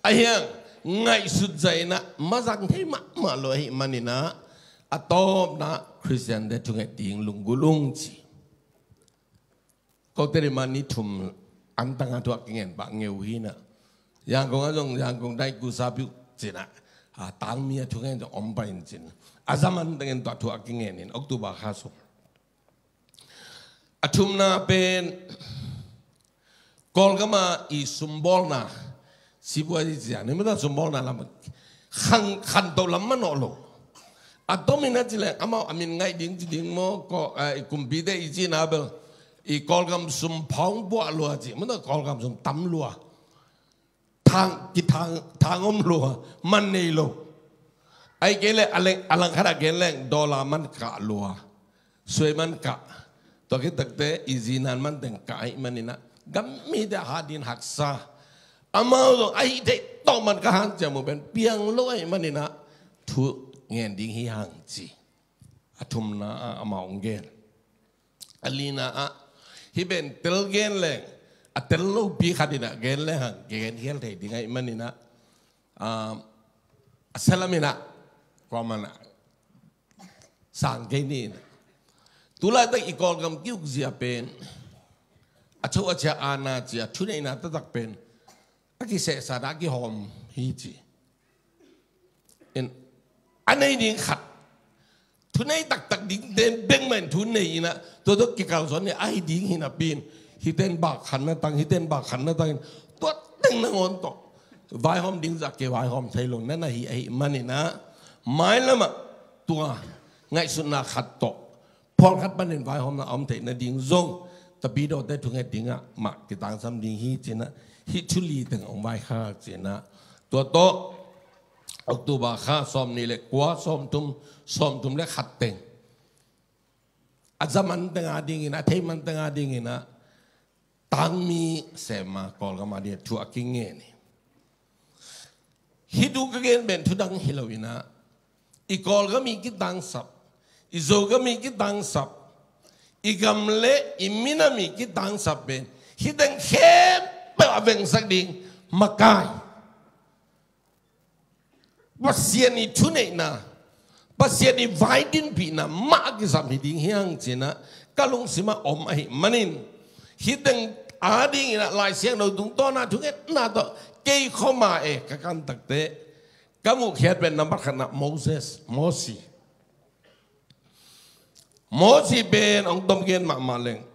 Ahi hang ngaihsut zah in ah mazang thei mahmah lo ahih manin ah, a tawpna Khristiante thunget ding lunggulh ung ci. Kote ri mah ni thum antang a thu a kingen pah ngeu hi in ah, Yangon ah zong Yangon dai kusa piu ci in ah, a tangmi a thungen zong om pah in ci in, a zaman tengin tua thu a kingen in October kha sung. A thumna pen Kawlgam a i sumbawlna, sibuai i ci a ni mata sumbawlna lam khan, khanto lam manawh lo. A tomin a ci leng amau a min ngaih ding ci ding maw, ko, eh, i kumpite i cihna bel i Kawlgam sum phawng buah lua ci, mata Kawlgam sum tam lua. Thang, kithang, thang om lua, man nei lo. Ahih kei leh a leng, a langkhat a gen leng dollar man kah lua. Suai man kah. Tua khit takteh i zinan man teng kah ahih manin ah gam mite a hat ding haksa. Amau zong ahih theih tawh man ka hanciam uh pen piang lo ahih manin ah thu ngen ding hi hang ci. A thumna ah amau hong gen. A lina ah hih pen tel gen leng, a tel lopi khat in ah gen leng hang gen hial thei ding ahih manin ah, ah, a sia lam in ah kuaman ah sang kei ni in ah. Tulaitak i Kawlgam ki-ukzia pen a cho a cia ana cia thuneihna taktak pen a kisehsa a kihawm hi ci. In, a nei ding khat, thunei taktak dingte bek mah in thu nei in ah, tua tawh kikalsuan ni ahi ding hi napi in, hihte in bak khatna tang, hihte in bak khatna tang in, tua teng nangawn tawh vaihawm ding zah kivaihawm thei lo na na hi ahih manin ah, Mailamah tua ngaihsutna khat tawh pawlkhat panin vaihawmna a om theih nading zong Tapidawte thunget dingah mah kitangsam ding hi cinah, hih thu li teng hong vaikhak cinah, tua tawh October kha sawmnih le kua, sawmthum, sawmthum le khat teng a zaman teng a dingin, a thei man teng a dinginah tangmi sem a Kawlgam a dingin thu a kingen hi. Hih thu ka gen pen thu dang hi lo inah, i Kawlgam i kitangsap, i Zogam i kitangsap, i gam le i minam i kitangsap pen hih teng khempeuh a vengsak ding makai, Pasian i thuneihna, Pasian i vaidinpihna mah a kisam hi ding hiang cinah ka lungsimah om ahih manin, hih teng a dinginah Lai Siangtho tungtawna thungetna tawh kei khoma e ka kantakte ka muhkhiat pen nambat khatna Moses, Mosi. Mosi pen hong tomgen mahmah leng,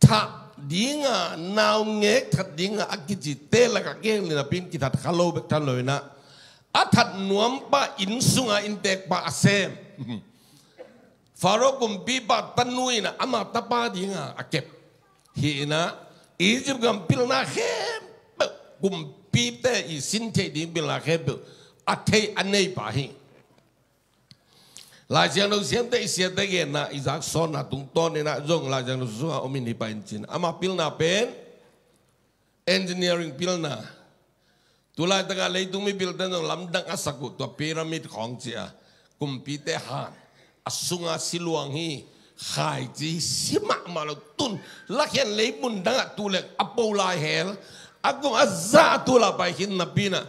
thah dinga, naungek that dinga a kicite lakah gel inah pen kithat kha lo bek tham lo inah, a that nuampa inn sunga inntekpa a sem, Faro kumpipa tanu inah ama tapa dinga a kep hi inah, Egypt gam pilna khempeuh, kumpite i sin theih ding pilna khempeuh a thei a neipa hi. Lai Siangtho siamte i siate genna i zak sawnna tungtawn inah zong Lai Siangtho sungah om in hi pah in cin, ama pilna pen engineering pilna. Tulaitakah leitung mipilte zong lamdang a sak uh tua pyramid khawng cia kumpite han a sunga siluang hi, khaici hi, si mahmah lo, tun lakhian leimun dangah tulek a po lai hel, a kum a za a tulak pai khin napi inah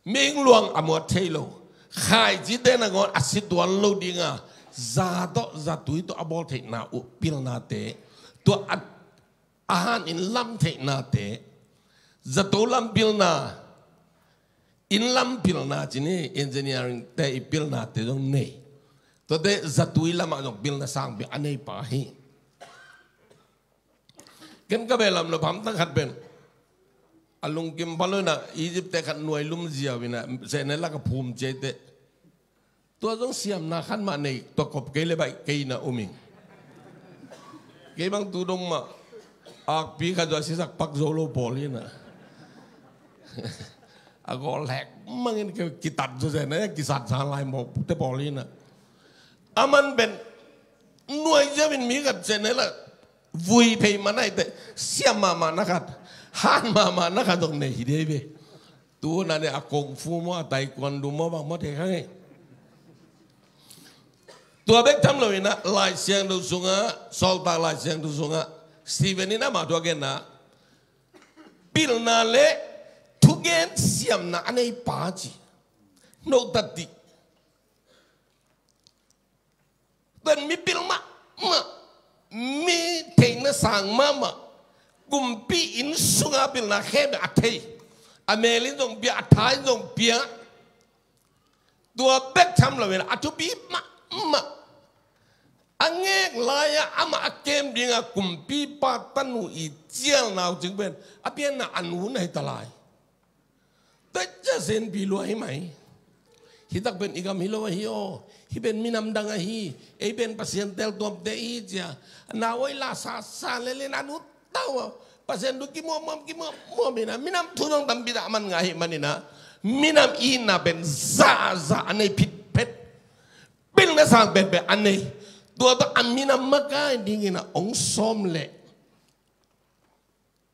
mihing luang a muat thei lo, khaicite nangawn a si tuan lo dinga, za tawh zatui tawh a bawl theihna uh pilnate, tua a, a han in lam theihnate, zato lam pilna, inn lam pilna cin hi, engineering te i pilnate zong nei. Tuate zatui lamah zong pilna sangpi a neipa hi. Ken ka beh lam lo phamtang khat pen a lungkim pha lo inah Egypt te khat nuai lum ziau inah sehne lak a phum ciai teh, tua zong siamna khat mah nei, tua kop kei le baih kei inah um ing. Kei bang tu dong mah akpi khat zong a sisak pak zo lo pawl inah, a gawl hek mangin kitat zo sehne kisat san lai mawh te pawl inah. A man pen nuai ziau in mi khat sehne lak vui phei man ahih teh siam mahmah na khat, han mahmah na khat zong nei hi dei ve. Tu na ne a kung fu maw, a taekwondo maw, bang maw thei kha ngei. Tua bek tham lo inah Lai Siangtho sungah, Sawltak Lai Siangtho sungah Stephen in amah thu a genna, pilna le thugen siamna a neipa ci. Note that dih. Tua in mipil mahmah, mi theihna sang mahmah, kumpi inn sunga pilna khempeuh a thei, a mel in zong pia, a tha in zong pia. Tua bek tham lo in a thupi mahmah, a ngek lai-ah amah a kem dinga kumpipa tanu i cialna uh cing pen a pianna a nu na hi ta lai. Tua cia senpi lua hi mai. Hih tak pen i gam hi lo ahi aw. Hih pen minam dang ahi. Ei pen Pasian teltuamte i hi cia. Na oi la sa sa le le na nu tau aw. Pasian tu kimuammuam kimuammuam inah minam thu zong tampi dah a man ngah hi maninah, minam i itna pen zahzah a nei phitphet. Pilna sang penpen a nei. Tua tawh a minam makai dinginah ong sawm leh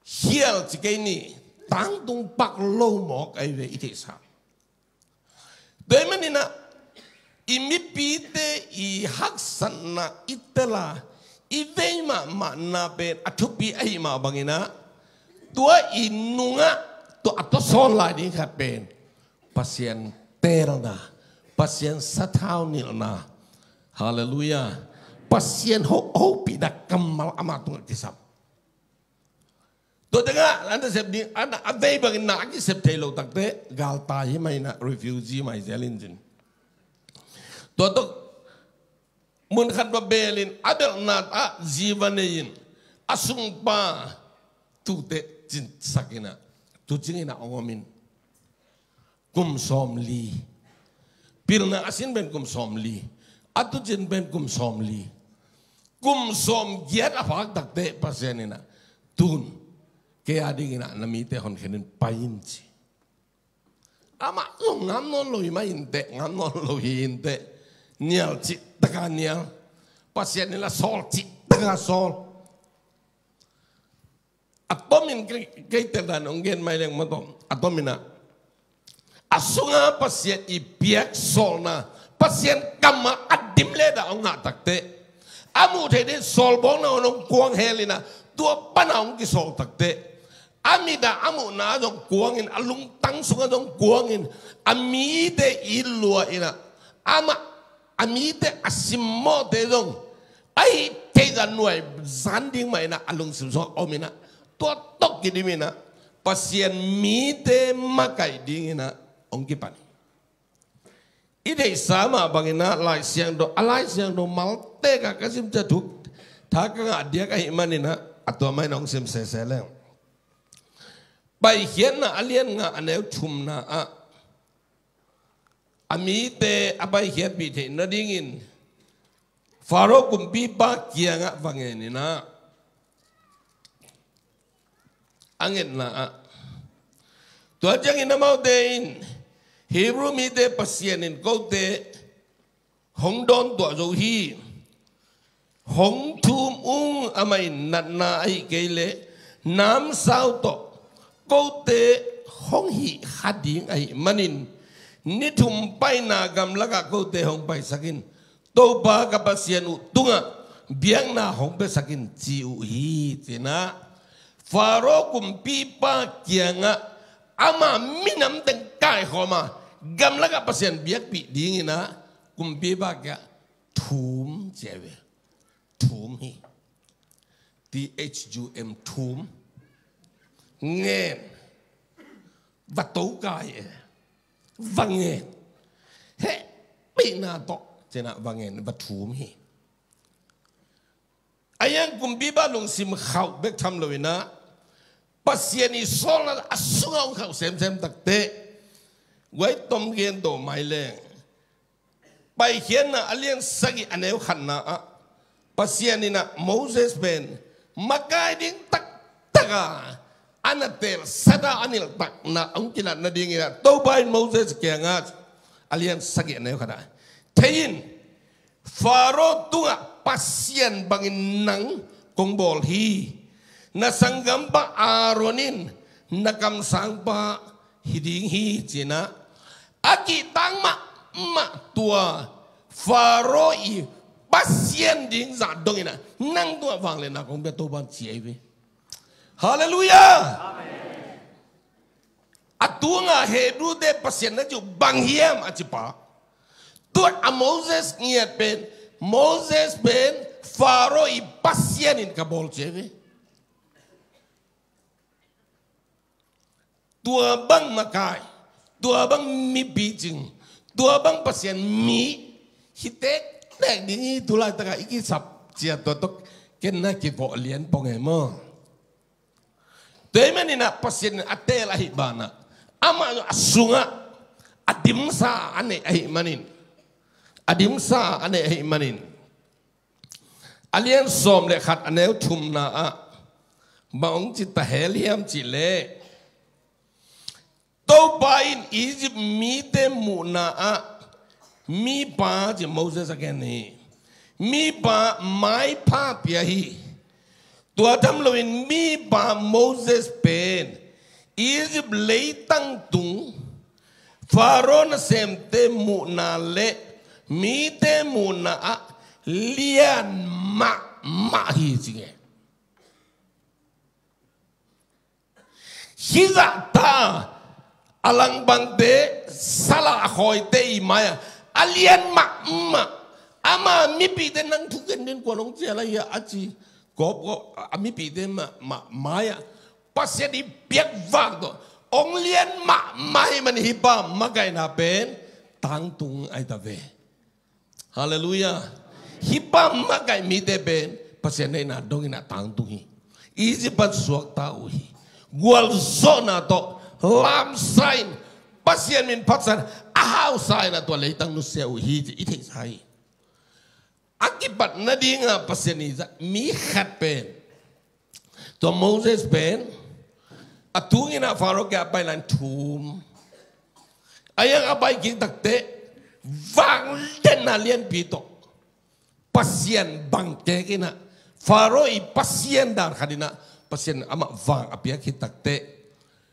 khial ci kei ni, tangtung pak lo mawk ahi ve i theihsa. Tua ahih maninah i mipite i haksatna i tela i vei mahmahna pen a thupi ahih mah banginah, tua i nungah tua a tawsawn lai ding khat pen Pasian teelna, Pasian sathau nilhna. Halleluiah. Pasian ho- hopihna kammal amah tungah kisam. Tua tengah an a sep ding, an a vei bangin na a kisep thei lo takte galtai hi mai inah, refugee mai zel in cin. Tua tawh mun khat va belin a belhna ah zi va nei in a sungpa tute cinsak inah, tu cing inah ong om in. Kum sawmli Pilna a sin pen kum sawmli, a tuucin pen kum sawmli, kum sawmgiat a phak takteh Pasian in ah, tun kei a ding in ah na mite honkhen in pai in ci. Amah zong ngam nawn lo hi mah inteh, ngam nawn lo hi inteh. Nial cih taka nial, Pasian in la sawl cih taka sawl. A tomin kei, kei tel dan hong gen mai leng maw, a tomin ah, a sunga Pasian i piak sawlna, Pasian kam ah a dim le dah hong ngah takteh, a muh theih ding sawlbawkna hong kuang hel in ah, tua pan ah hong kisawl takteh, a mit ah a muhna zong kuang in, a lungtang sungah zong kuang in, a mite it lua in ah, amah a mite a simmawhte zong a hih theih zah nuai zan ding mah in ah a lungsim sungah om in ah, tua tawh kidim in ah Pasian mite makaih ding in ah hong kipan hi. I theihsa mah bangin ah Lai Siangtho, a Lai Siangtho maltek ah ka sim ciang thuk tha ka ngah diak ahih manin ah, a tua mah in hong sim sese leng. Paikhiatna a lian nga a neu thumna ah, a mite a paikhiatpih theih nadingin Faro kumpipa kiangah va ngen in ah, a ngetna ah, tua ciangin amaute in, Hebrew mite Pasian in kote hong dawntuah zo hi. Hong thum ung, amah in natna ahih kei leh namsau tawh kote hong hih kha ding ahih manin, ni thum paina gamlakah kote hong paisak in. Topa ka Pasian uh tungah biakna hong piasak in ci uh hi, ci-in ah Faro kumpipa kiangah ama minam teng kaikhawm a, gamlakah Pasian biakpih ding in ah kumpipa kiangah thum ci a hi ve. Thum hi. T H U M, thum. Ngen. Va to kai e. Va ngen. Hehpihna tawh ci-in ah va ngen, va thum hi. A hiang kumpipa lungsim khauh bek tham lo in ah, Pasian i sawlna a sungah hong khauh semsem takteh, guai tom gen to mai leng. Paikhiatna a lian sagih a neu khatna ah, Pasian in ah Moses pen makai ding taktak a, a na teel sata a nilhtakna hong kilat nadingin ah, Topa in Moses kiangah, a lian sagih a neu khat ah, thei in, Faro tungah pasian bangin nang kong bawl hi. Na sanggampa Aaron in na kamsangpa hi ding hi, ci-in ah, a kihtak mahmah tua Faro i pasian ding zah dongin ah, nang tungah vangliatna kong pia Topa in ci a hi ve. Halleluiah! A tunga Hebrew-te Pasian na cih uh bang hiam a cih pa, tua a Moses ngiat pen, Moses pen Faro i pasian in ka bawl ci a hi ve. Tua bang makai, tua bang mi picing, tua bang Pasian mi hi tektek ding hi. Tu laitakah i kisap ciat tua tawh ken na kivawh lian pong e maw. Tua ahih manin ah Pasian in a teel ahih banah, amah a sungah a dimsa a neih ahih manin, a dimsa a neih ahih manin, a lian sawm le khat a neu thumna ah bang hong ci ta hel hiam cih leh, Topa in Egypt mite muhna ah mipa ci, Moses a gen hi. Mipa maipha pia hi. Tua tham loin mipa Moses pen Egypt leitang tung Faro nasemte muhna le mite muhna ah lian mahmah hi ci nge. Hih zahta a langpangte, sala a khawite i mai-ah a lian mahmah, ama mipihte nang thu ken den kuan hong cial ahi a ci, kawp, kawp, a mipihte mah, mah, mai-ah Pasian i biak vang tawh hong lian mahmah ahih manin hih pa makaihna pen tangtung ahi ta ve. Halleluiah. Hih pa makaih mite pen Pasian deihna dongin a tangtung hi. Egypt pan suakta uh hi. Gualzawhna tawh lamsa in Pasian min phatsan a hausa in a tua leitang nusia uh hi ci i theihsa hi. A kipat nadinga Pasian i zat mi khat pen, tua Moses pen, a tungin a Faro kiang a pai lai-in thum. A yang a pai kik takteh, vangliatna lianpi tawh Pasian bang kek in a, Faro i pasian dan khat in a, Pasian amah vang a piak khit takteh,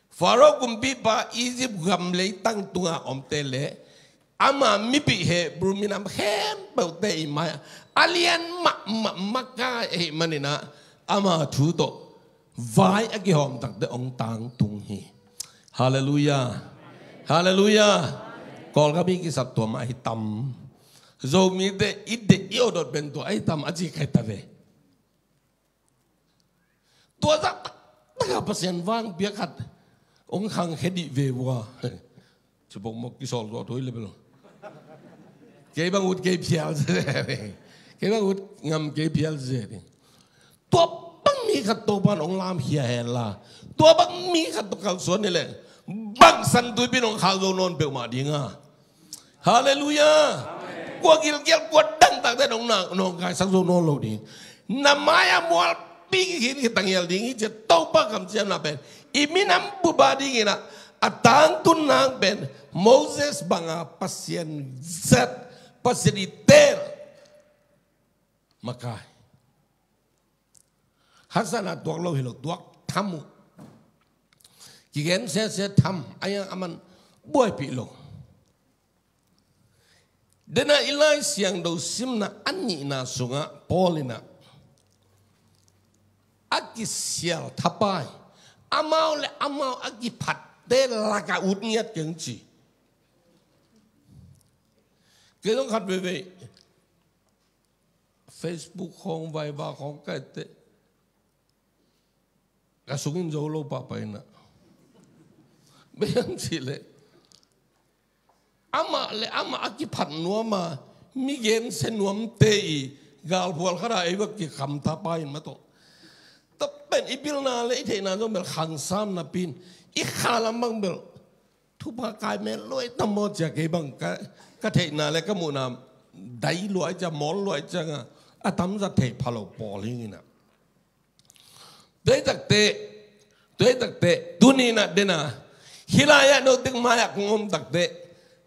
Faro kumpipa Egypt gam leitang tunga omte le ama mipih Hebru minam khempeuhte i mai-ah a lian mahmah maka ahih manin a, ama thu tawh vai a kihawm takteh hong tangtung hi. Halleluiah. Halleluiah. Kawlgam i kisap tua mah hi tam. Zomite i deih i awdawt pen tua ahi tam a ci kai ta ve. Tua zah taktak a Pasian vang piak khat hong khangkhia dih ve vua. Cipok mok kisawl zawh thui le bel. Kei bang ut kei phial se. Kei bang ut ngam kei phial se. Tua bang mi khat Topa'n hong lamkhia hen la, tua bang mi khat tawh kalsuan hi leh, bangsan tuipi in hong khak zo nawn peuhmah ding a. Halleluiah. Kua gilkial, kua dangtakte nong na, nong kaisak zo nawn lo ding. Na mai-ah mualpi kikhin kitangial ding hi ci-a Topa kamciamna pen i minam bup a dingin a, a tangtun nang pen Moses banga Pasian zat, Pasian i tel. Makai. Haksatna tuak lo hi lo, tuak tham uh. Kigen siasia tham, a yang a man buaipih lo. Dena i Lai Siangtho simna a nihna sungah Paul in a, a kisial thapai, amau le amau a kiphatte lak a ut ngiat keng ci. Kei zong khat veivei Facebook khawng, Viber khawng ka et teh, ka sungin zo lo pahpah in a. Bang hang cih leh, amah le amah a kiphat nuam a, mi gensia nuamte i galphual khat a ei va kikham thapai in mah tawh. Tua pen i pilna le i theihna zong bel khang sam napi in, i kha lam bang bel Thupha kai mel luai tam maw cia, kei bang ka, ka theihna le ka muhna dai luai cia, mawl luai cia nga, a tamzat thei pha lo pawl hi ing in a. Tua hi takteh, tua hi takteh, tuni in a den a, hih lai-ah note mai-ah kong om takteh,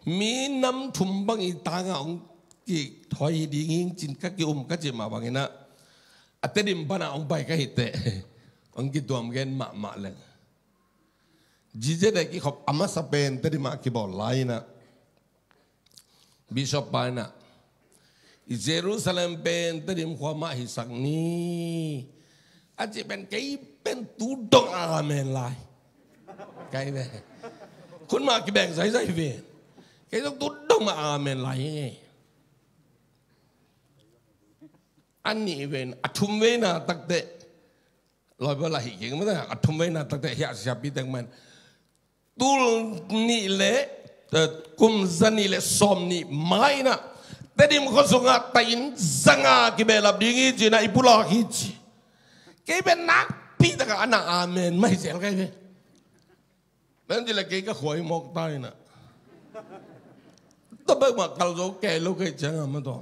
mi nam thum bang i tangah hong kithawi hi ding hi ing cin ka ki-um ka cih mah bangin a, a Tedim pan a hong pai ka hi teh, hong kituam gen mahmah leng. G Z a kikhop a masa pen Tedim ah kibawl lai in a, Bishop pa in a, i Jerusalem pen Tedim khua mah hisak ni a cih pen kei pen tu dong a amen lai. Kei ve. Khun mah kibeng zaizai ve. Kei zong tu dong mah a amen lai hi ngei. A nih ve in, a thum ve in a takteh. Lawi bawla hi keng mah a thum veina takteh hiah siapi teng man. Tul nih le, eh, kum za nih le sawm nih mai in a, Tedim khua sungah ta inn zanga kibehlap ding hi ci in a i pulak hi ci. Kei pen nakpi takah a na amen mah hi zel kei ve. Pen ci le kei ka khua hi mawk ta in a. Tua bek mah kal zo kei lo kei ciang a mah tua.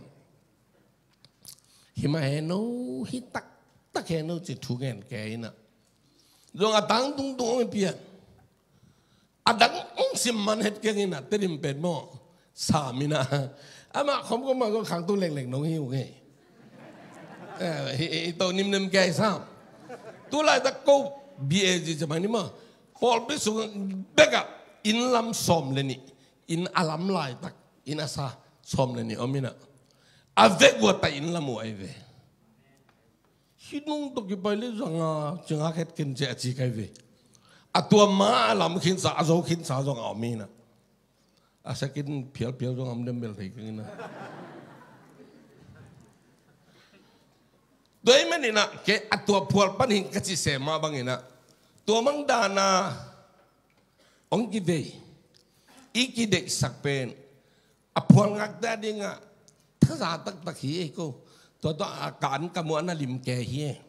Hi mah heno, hi taktak heno ci thu ngen kei in a. Zong a tang tungtung hong i pian. A dang hong sim man het keng in a, Tedim pen maw. Sam in a. Amah khom khom mah zong khang tung lengleng nong hi uh ngei. Eh, hi, hi to nimnem kei sam. Tu laitak ko B A G ci mai ni maw. Pawlpi sung bekah inn lam sawm le nih. Inn a lam laitak. Inn a sa sawm le nih om in a. A vek uh a ta inn lam uh ahi ve. Hi nung tawh kipai le zanga, cinga khet ken cia a ci kai ve. A tua ma a lam khinsa, a zo khinsa zong a om in a. A sakin phialphial zong a om dem bel thei keng in a. Tua ahih manin a, kei a tua phual pan hing ka ci se mah bangin a. Tua mang dan a, hong kivei, i kideihsak pen, a phual ngakte a dingah, thaza taktak hi ei ko. Tua tua a ka an ka muh a na lim kei hi ei.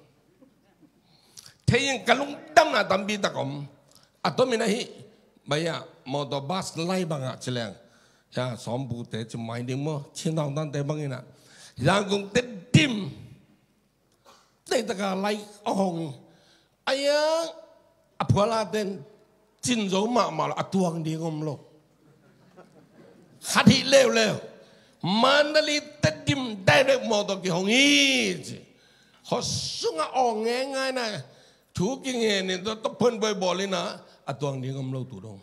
Thei in ka lungdamna tampi tak om. A tomin ahi, baya, motor bus lai bangah ci leng, ya, sawmpute ci mai ding maw, Chin Town tante bangin ah, Yangon Tedim, teitaka lai a hong. A yang a phuala ten cin zo mahmah lo, a tuang ding om lo. Khat hih leuleu. Mandalay Tedim direct motor kihong hi ci. Khuasungah awng ngengai na, thu kingen in, tua tawh phuanbuai bawl in ah, a tuang ding om lo tu dong.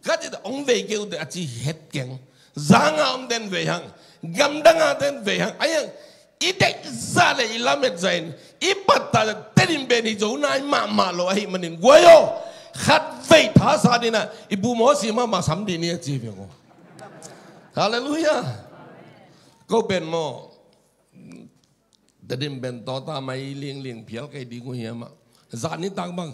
Ka cih teh hong vei kei uh teh a ci het keng. Zanga om ten vei hang, gamdanga ten vei hang. A yang i deih zah le i lamet zah in, i pattah le Tedim pen hi zo nai mahmah lo ahih manin, guai aw, khat vei thasa ding ah, i bu mawsi mahmah sam dih ni a ci ve aw. Halleluiah. Ko pen maw, Tedim pen tawta mai lingling phial kei ding uh hiam ah. Zan nitak bang,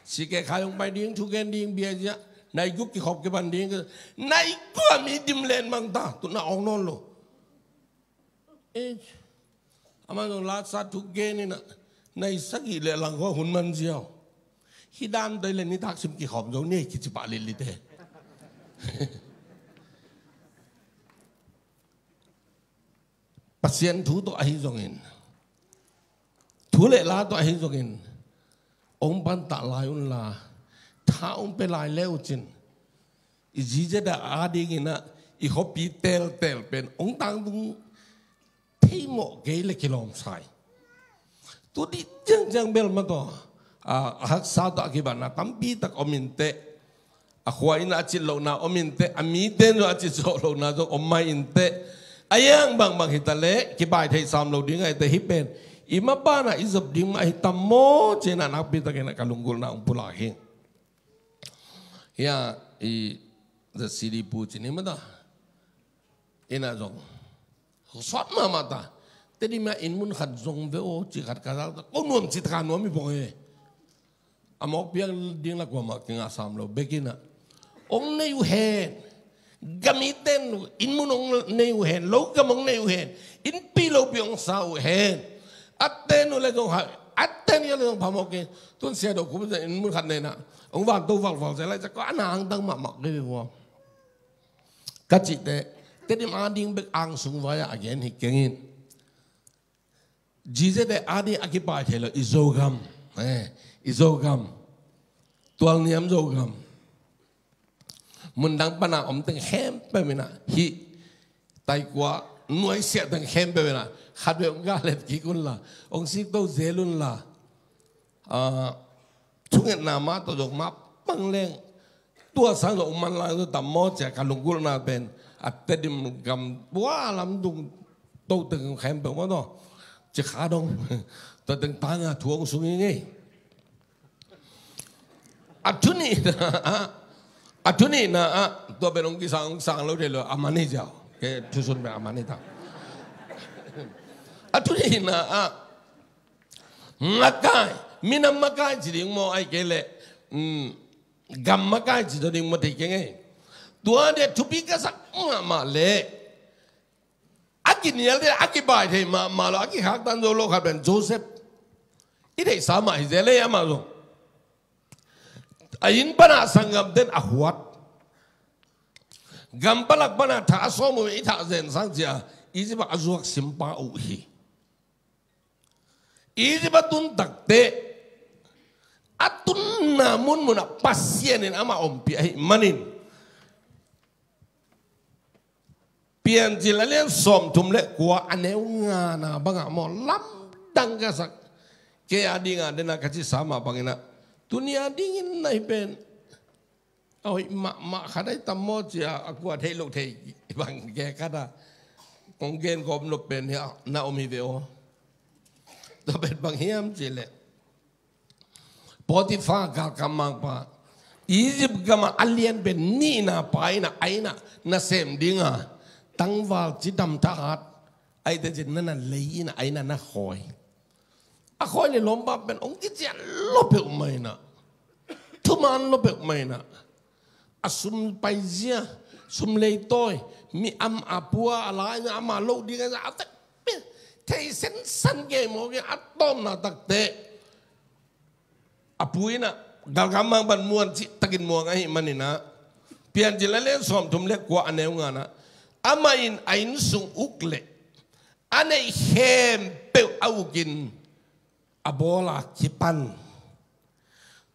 sike khai hong pai ding, thugen ding, bia ziah, nai guk kikhop kipan ding. Nai guk a mi dim len bang ta, tu na awng nawn lo. Eh, amah zong latsa thugen in ah, nai sagih le lang khua hun man ziau. Hih dan tei le nitak sim kikhop zo ni kici pah lilite. Pasian thu tawh ahi zongin, thu le la tawh ahi zongin, hong pantah lai unla, tha hong pia lai le uh cin, i zizet a adingin ah, i khuapi teltel pen hong tangtung thei mawh kei le kilawm sa hi. Tu dih ciangciang bel mah tawh, a, a haksa tawh a kibatna tampi tak om inteh. A khua in a cit lohna om inteh, a mite in zong a cit zawh lohna zong om mai inteh. A yang bangbang hi ta leh kibai thei sam lo ding a, hi teh hih pen i mapan ah i zop ding mah hi tam maw ci-in ah nakpi takin ah ka lunggulhna hong pulak hi. Hia, i, the city pu ci ni mah ta. Inn ah zong sawt mahmah ta. Tedim ah inn mun khat zong ve aw ci khat ka zak ta. Ko nuam ci taka nuam hi pong e. A mawk piak ding la kuamah kingah sam lo bek in ah. Hong nei uh hen. Gam i ten inn mun hong nei uh hen. Lo gam hong nei uh hen. Innpi lopi hong sa uh hen. A ten uh le zong ha, a ten uh le zong phamawh kei. Tun Sia Do Khup inn mun khat nei in ah, hong vanto valval sia lai sia ko a na angtang mahmah kei ve aw. Ka cih teh, Tedim ading bek angsung vai-ah a gen hi keng in. Zizet te ading a kipai thei lo i Zogam. Eh, i Zogam. Tualniam Zogam. Mundang pana om teng khempeuh in ah, hih taikua nuaisiah teng khempeuh in ah, khat vei hong galet kik unla, hong sikto zel unla. Ah, thungetna mah tawh zong mah pang leng, tua sang zong hong manlang zong tam maw ci-a ka lunggulhna pen, a Tedim gam tua lam tung to teng khempeuh maw tawh, ci kha dong. Tua teng tanga thu hong sung hi ngei. A thu nihna ah, a thu nihna ah, tua pen hong kisang, hong sang lo thei lo, a man hi ziau. Kei thusun pen a man hi ta. A thu nihna ah, makai, minam makai ci ding maw, ahih kei leh, um, gam makai ci ding maw, thei keng ei. Tua ding thupi ka sak mahmah leh, a kinial ding, a kibai thei mahmah lo, a kikhaktan zo lo khat pen Joseph. I theihsa mah hi zel ei amah zong. A inn pana sanggamte'n a huat. Gam palak pana thah a sawm uh i thah zen sang ci-a Egypt ah a zuak simpa uh hi. Egypt a tun takteh, a tunna munmun ah Pasian in amah ompih ahih manin, Piancil a lian sawmthum le kua a neu ngana bangah maw, lamdang ka sak. Kei a dinga dena ka cihsa mah bangin ah, tuni a dingin na hi pen a hoih mahmah khat ahi tam maw ci-a, a kua theih loh thei bang kei khat ah kong gen gawp nop pen hi a, na om hi ve aw. Tua pen bang hiam cih leh, Potiphar galkap mangpa, Egypt gamah a lianpen nihna pa in ah, a inn ah nasem dinga tangval cidam thahat, ahih teh cin na na lei in ah, a inn ah na khawi. A khawi leh lawmpa pen hong kician lua peuhmah in ah, thuman lua peuhmah in ah, a sum paizia, sum leitawi, mi am a pua a lai in ah, ama loh ding a, a vekpi thei sensan kei maw kei, a tawpna takteh, a pu in ah galkap mangpa'n muan cihtakin muang ahih manin ah, Piancil a lian sawmthum le kua a neu ngana, amah in a innsung uk leh a neih khempeuh a ukin a bawl a kipan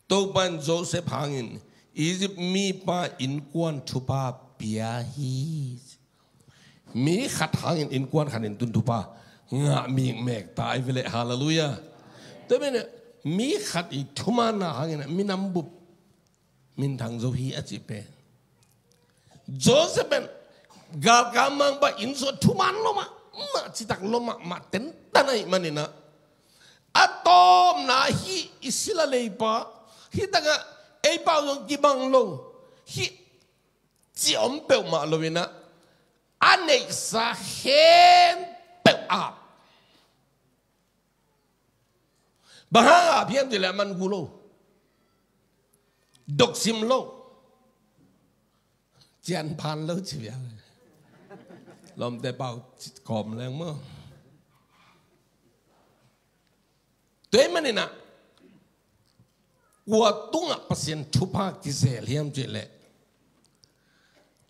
Topa in Joseph hangin Egypt mipa innkuan thupha pia hi. Mi khat hangin innkuan khat in tun thupha ngah mikmek ta i ve leh, halleluiah. Tua ahih manin mi khat i thumaanna hangin minam bup minthang zo hi a cih pen Joseph pen galkap mangpa innsung ah thuman lua mahmah, citak lua mahmah, tentan ahih manin ah, a tawpna hih i sila leipa, hih takah ei pau zong kibang lo, hih ci om peuhmah lo in ah, a neihsa khempeuh ap. Bang hang ap hiam cih leh a man gu lo, dok sim lo, cian phan lo ci bia. Lawmte pau kawm leng maw. Tua ahih manin ah, kua tungah Pasian thupha kizel hiam cih leh,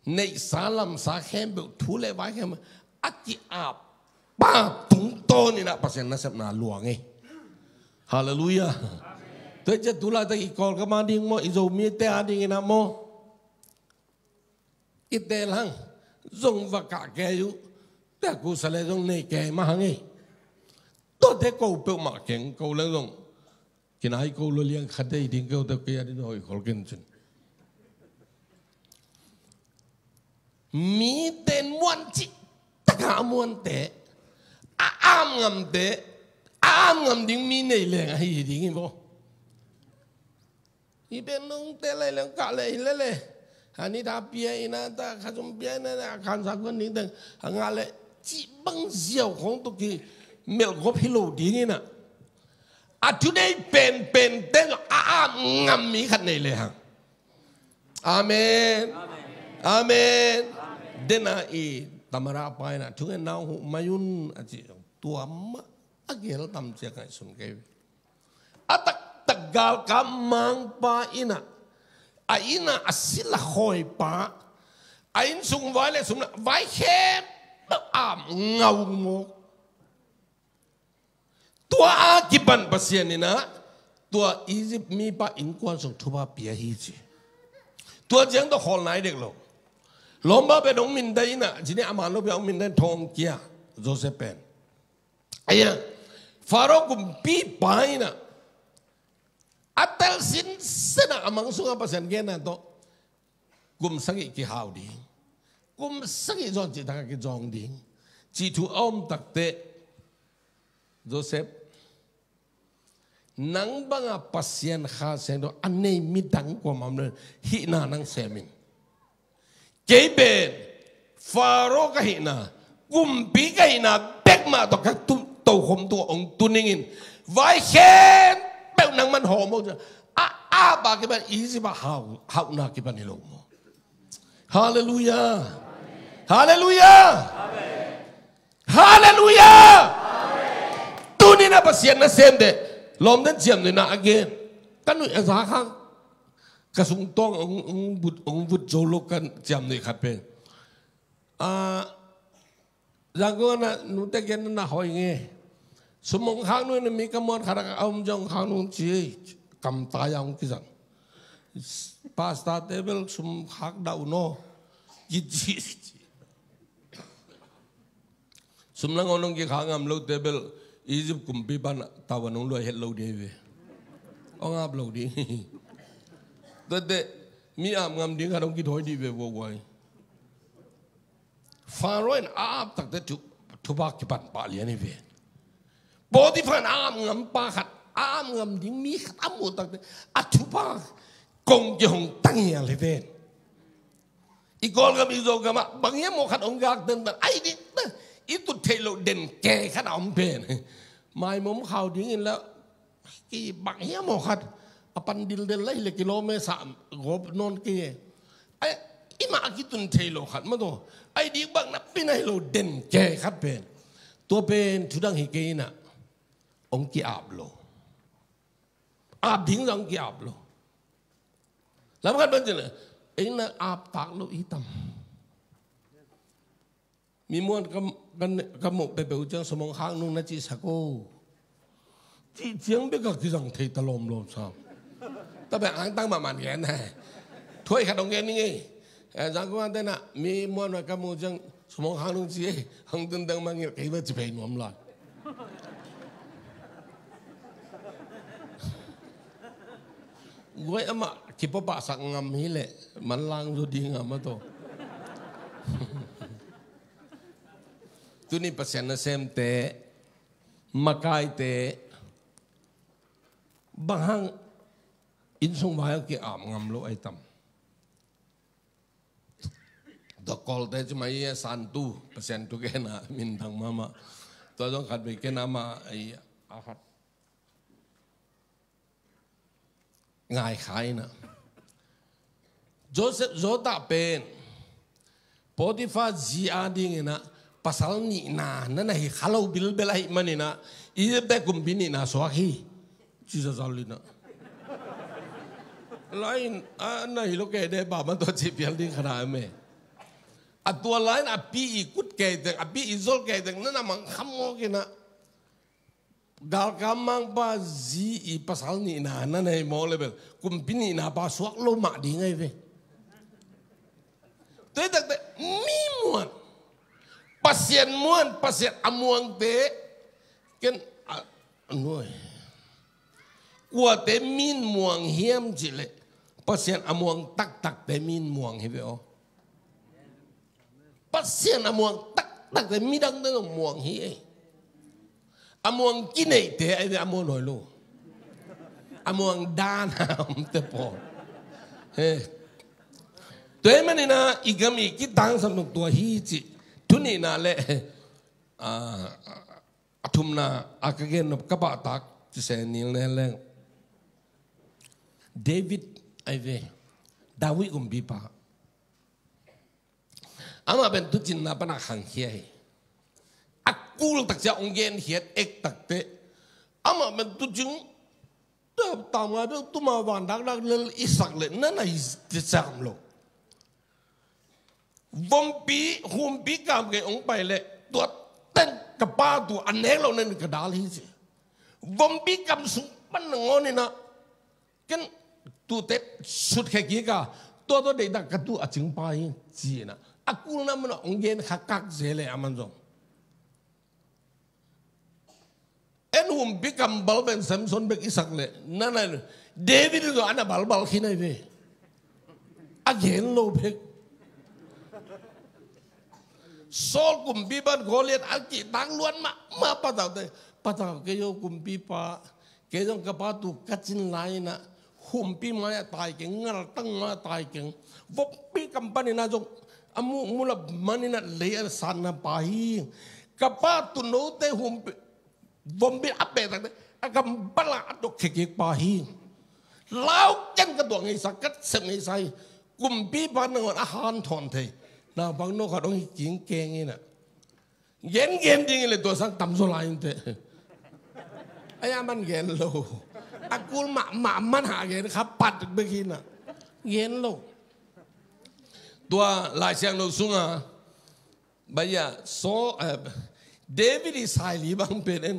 neihsa lamsa khempeuh, thu le vai khempeuh a ki-ap pa tungtawn in ah Pasian nasepna luang hi. Halleluiah. Tua hi ciang tu laitak i Kawlgam a ding maw, i Zomite a dingin ah maw, i teel hang, zong va kah kei uh, tua kusa le zong nei kei mah hang hi. Tuate ko peuhmah keng, ko leng zong kinai ko lo liang khat dei ding keu te kei a ding hoih khol ken cin. Mite in muan cih takah a muante, a am ngamte, a am ngam ding mi nei leng ahi ding hi maw. Hi pen nong te lai leng kah leh hi lele. Hani ta pia ina ta, khasum pia ina ta, khansa kuan ding teng a ngah leh cih bang ziau khong tuk hi, melh gop hi lo ding ina. A thu nei penpen teng a am ngam mi khat nei le hang. Amen. Amen. Dena i tamara pa ina thungen nau huh mai un a ci, tua mah a gel tam ciak ngaihsun kei. A taktak galkap mangpa ina, a ina a sila khawipa, a innsung vai le sum le vai khempeuh a ngau mawk. Tua a kipan Pasian ina, tua Egypt mipa innkuan sung thupha pia hi ci. Tua ciang tua khawl nai dek lo. Lawmpa pen hong minda ina, cini a man lo pen hong minda in thong kia, Joseph pen. Aia, Pharaoh kumpipa ina, a tel sinsen a mang sunga Pasian genna tawh, kum sagih kihau ding, kum sagih zawn cih takah kizawng ding, cih thu a om takteh, Joseph, nang banga Pasian Kha Siangtho a nei midang kuamah om lo, hihna nang sem in. Kei pen Pharaoh ka hihna, kumpi ka hihna bek mah tawh ka tu, tokhom tungah hong tu ning in, vai khempeuh nangman hawm hong ci a, a ba kipan Egypt ah hau, hauhna kipan hi lo maw. Halleluiah. Halleluiah. Halleluiah. Tuni na Pasian na sem deh. Lawmten ciamnuihna a gen. Ka nuih a za khang. Ka sungtawng hong, hong vut, hong vut zo lo ka ciamnuih khat pen. Ah, Yangon ah nute gen na hoi nge. Sum hong khak nuih na mi ka muan khat a om zong khak nuih ci. Kam tai a hong kizang. Pastor te bel sum khak dah uh no. Kici. Sum nang hong kikhak ngam lo te bel Egypt kumpipa na tau a nong luai het lo dih ve. Hong ap lo dih. Tuate mi ap ngam ding khat hong kithawi dih ve vuavuai. Pharaoh in a ap takte thu, thupha kipan pah lian hi ve. Potiphar in a ap ngam pa khat, a ap ngam ding mi khat a muh takte a thupha kong kihong tang hial hi ve. I Kawlgam i Zogam ah bang hiam maw khat hong gak tentan ai ding ta, i tut theih loh den ke khat a om pen. Maimom khau ding in la ki bang hiam maw khat a pan dildel lai le kilawm e sa gawp nawn kei e. Ai, i mah a kitun thei lo khat mah tawh ai dik bang na pi na hi lo den ke khat pen. Tua pen thudang hi kei ina hong ki-ap lo. Ap ding zong hong ki-ap lo. Lam khat bang ci leh, ei na aptak lo i tam. Mi muan ka, ka, ka muh peuhpeuh uh ciang sumong khak nung na cihsak o. Cih ciang bek a kizang thei ta lawmlawm sam. Tua bek angtang mahmah gen he. Thuai khat hong gen ning ei. Eh, zangkong ante na mi muan ka muh ciang sumong khak nung ci ei. Hong tun teng mangil kei bek ci phei nuam lai. Guai amah kipawpahsak ngam hi leh manlang zaw ding a mah tawh. Tuni Pasian nasemte, makaite, bang hang innsung vai a ki-ap ngam lo ai tam. Tua Kawlte ci mah hi a, Santu, Pasian thu gen a, minthang mahmah. Tua zong khat vei ken amah, ai, a khat. Ngai kha in a. Joseph Jodah pen Potiphar zi a ding in a, pasal nihna na na hi kha lo bilbel ahih man in a, Egypt te kumpi nihna suak hi. Ci zazal in a. Lai in a na hi lo kei de ba man tua ci pial ding kha na me. A tua lai in a pi i kut kei teng, a pi i zol kei teng, na na mang kham mawk in a. Galkap mangpa zi i pasal nihna na nei mawk leh bel kumpi nihna pa suak lo mah ding ahi ve. Tua hi takte mi muan, Pasian muan, Pasian a muangte ken a, a nuai. Kuate min muang hiam cih leh Pasian a muang taktakte min muang hi ve aw. Pasian a muang taktakte midangte zong muang hi ei. A muang kineihte ahi ve, a muang nawi lo. A muang dan a omte pawl. He. Tua ahih manin a i gam i kitangsam nung tua hi cih. Thu nihna leh, a, a thumna a ka gen nop ka pahtak ci se nil ne leng. David ahi ve. David kumpipa. Amah pen tuucinna pan a khangkhia hi. A kul takcia hong genkhiat ek takte. Amah pen tuucin tam ngai bek tuma van dakdak lel i sak leh na na hi ciam lo. Vompi, humpi kam kei hong pai leh tua teng ka pa tu a nek lo nen ka dal hi ci. Vompi kam sung pan nangawn in a Ken tute sut khe kik a, tua tua deihtak ka tu a cingpa hi, ci-in a. A kulna mun a hong gen kha kak ze le a man zong. En humpi kambal pen Samson bek i sak le, na na, David in zong a na balbal khin ahi ve. A gen lo bek. Saul kumpipa in Goliath a kihtak luat mahmah, patau te, patau kei o kumpipa. Kei zong ka pa tu ka cin lai-in a, humpi mai-ah tai keng, ngaltang mai-ah tai keng. Vompi kam panin a zong a muk mulap manin a lei a satna pa hi. Ka pa tu note humpi, vompi a pehtakte a kam bala a dok khekik pa hi. Lau ken ka tuak ngeisa, ka sep ngeisa hi. Kumpipa nangawn a hanthawn thei. Naupang no khat hong hi kingkeng in a. Gen gen ding le tua sang tamzaw lai in teh. Ai a man gen lo. A kul mahmah man hah gen kha pat bek hi na. Gen lo. Tua Lai Siangtho sunga baya so, eh, David i saili bang pen en.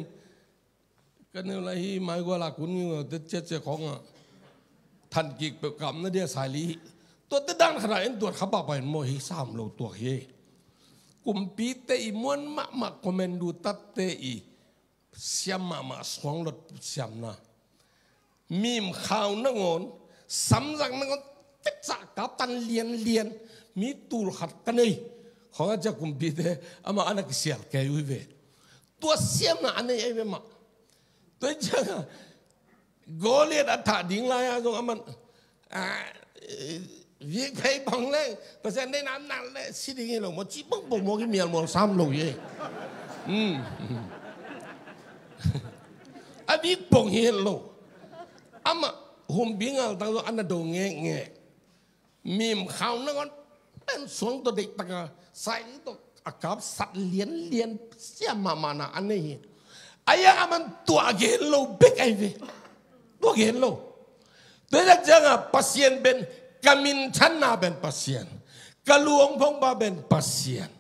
Ka neu lai hi mai gua la kun ngiu te cia cia khong a. Than kik peuh kam na dia saili hi. Tua te dan khana en tuat kha pahpah in maw hi sam lo tuak hi. Kumpite i muan mahmah, kommandu tatte i siam mahmah, suanglot siamna. Mim khau nangawn, samzang nangawn, teksa kaptan lianlian, mi tul khat ka nei. Khong a cia kumpite, ama ana kisial kei ui ve. Tua siamna a nei ei ve mah. Tua hi cianga Goliath a thah ding lai-a zong a man, ah, eh, vik phei bang leng Pasian deihna nak leh si ding hi lo maw, ci bangbang maw, kimial mual sam lo hi. Hmm. A vik bang hi lo. Amah humpi ngaltang zong a na do ngekngek. Mim khau nangawn pen suang tawh deihtaka saili tawh a kap sat lianlian siam mahmahna a nei hi. A iang a man tua a gen lo bek ahi ve. Tua gen lo. Tua hi tak cianga Pasian pen Ka minthanna pen Pasian. Ka luangphongpa pen Pasian.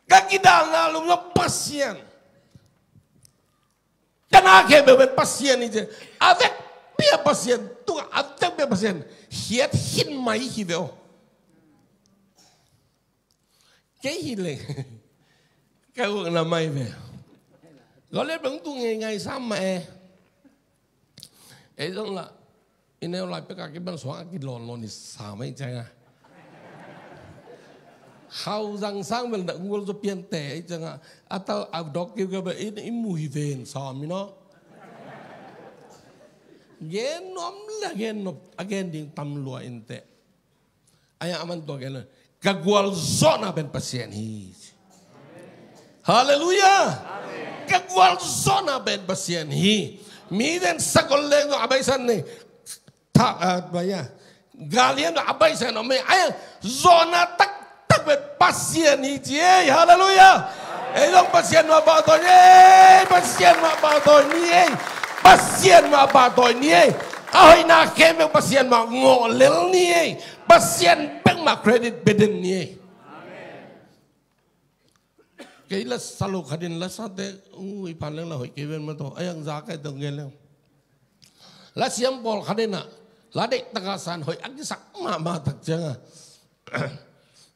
Ka kidalna lungdam Pasian. Ka na khempeuh pen Pasian hi ci. A vekpi a Pasian tungah, a vekpi a Pasian khiat khin mai hi ve aw. Kei hi leng ka ukna mai ve. Gawlet bang tu ngeingai sam mah e. Ei zong lah i neu lai pek a kipan suang a kilawnlawn i sa mai ciang a. Khau zang sang bel na ngul zaw pian te ei ciang a. A tal a dawk kiu ka bel i mu hi ven sa mi no. Gen nuam le gen nop a gen ding tam lua in teh. Ahi a man tua gen lo. Ka gualzawhna pen Pasian hi. Halleluiah. Ka gualzawhna pen Pasian hi. Mi den sakol leng zong a baisan nei. Tha, ah, baya. Galian a baisan om ei. Ahi a zawhna taktak pen Pasian hi ci ei. Halleluiah. Ei zong Pasian mah pahtawi ni ei. Pasian mah pahtawi ni ei. Pasian mah pahtawi ni ei. A hoihna khempeuh Pasian mah ngawh lel ni ei. Pasian bek mah credit pia den ni ei. Kei la sa lo khat in la sate, ui, pan leng la hoih kei ven mah tawh. A yang za kai tong gen leng. La siam pawl khat in ah, la deih taka san hoih a kisak mahmah tak ciang a.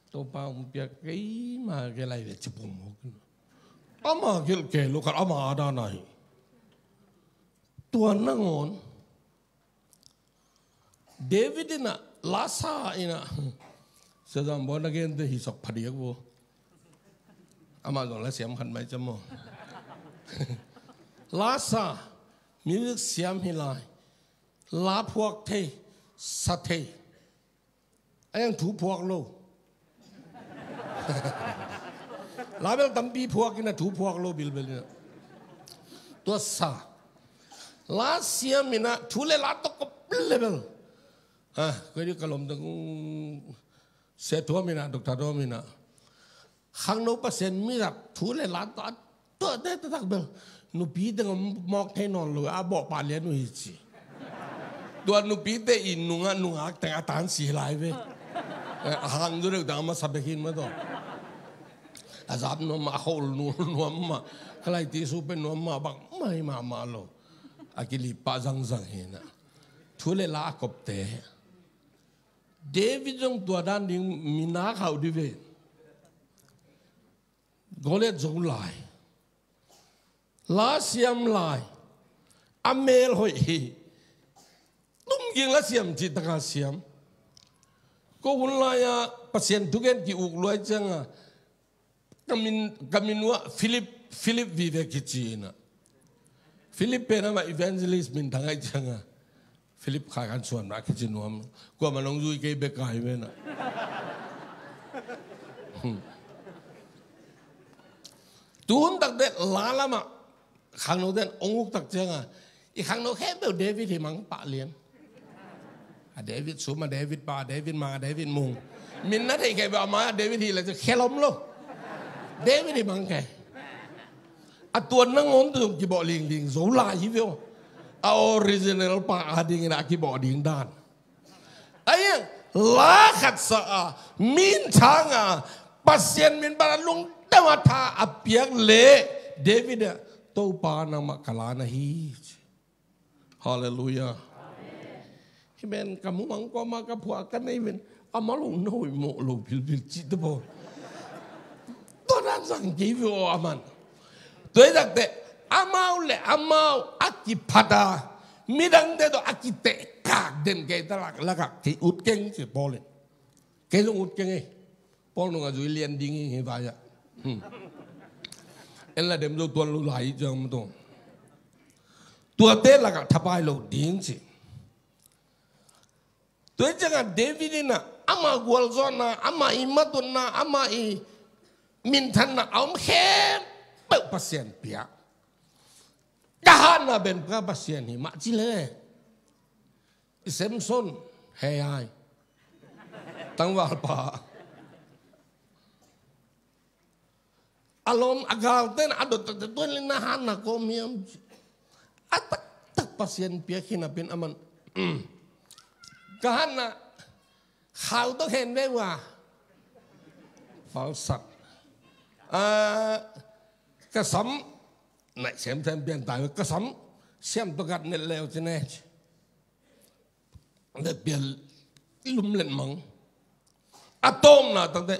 Topa hong piak kei ma kei lai ve ci pum mawk. Ama gelh kei lo khat ama a dan ahi. Tua nangawn David in ah, la sa in ah, Sia Zam Bawi na gente hi sak phadiak bo. Amah zong la siam khat mai cam maw. La sa, music siam hi lai. La phuak thei, sa thei. A yang thu phuak lo. La bel tampi phuak in a thu phuak lo bilbel in a. Tua sa. La siam in a thu le la tawh kop le bel. Ha, koi di ka lom dang. Sia thuam in a, Doctor thuam in a. Khangno Pasian mi zat thu le la tawh a tuahte taktak bel nupi teng om mawk thei nawn lo a, bawh pah lian uh hi ci. Tua nupite i nungah nungak teng a tan si lai ve. Eh, a hang zu deuh teng a masa bek hin mah tawh. A zap nuam mah, a khol nuam mah, khalai ti su pen nuam mah, bang mai mahmah lo. A kilip pah zangzang hi na. Thu le la a kopte. David zong tua dan ding mi na khauh di ve. Goliat zo lai. La siam lai. A mel hoih hi. Tum ging la siam cih taka siam. Ko hun lai-a Pasian thugen ki-uk luai cianga. Ka min, ka min uh ah Philip, Philip vive kici in ah. Philip pen amah evangelist minthang ahih cianga. Philip Khai Khan Suan mah kici nuam. Kuamah nong zui kei bek kai ve na. Tuhun takte la lamah khangnote in ong uk tak cianga i khangno khempeuh David hi mang pah lian. A David sum, a David pa, a David ma, a David mung. Min na theih khempeuh a mai-ah David hi le ci khe lom lo. David hi mang khe. A tuan nangawn tu zong kibawh lingling zo lai hi ve aw. A original pa a dingin a kibawh ding dan. Ahi hang la khat sa a, minthang a, Pasian min pan a lungdam a tha a piak leh David ah, Topa nangmah ka la na hi. Halleluiah. Hi men ka mumang kuamah ka phuah ka nei men a ma lo na hoih mawh lo bilbil cih te pawl. Tua dan zang kei ve aw a man. Tua hi takte amau le amau a kiphat a midangte tawh a kitehkak den kei ta lak lakah kei ut keng ci Paul in. Kei zong ut keng ei. Paul nungah zui lian ding hi hi vai-ah. Hmm. En la dem zo tuan lo lai ciang maw tawh. Tuate lakah thapai lo ding ci. Tua hi ciangah David in ah ama gualzawhna, ama i matutna, ama i minthanna a om khempeuh Pasian pia. Ka hatna pen ka Pasian hi mah ci le. I Samson hei ai. Tangvalpa. A lawm a galten a dot takte tuan le na hatna kawm hiam ci. A taktak Pasian piak hi napi-in aman, mm, Ka hanna khau tawh khen ve ua. Falsat. Ah, ka sam naih semsem pian tai, ka sam siam tawh gat net leu ci ne. Le pian lum let mang. A tawmna takte,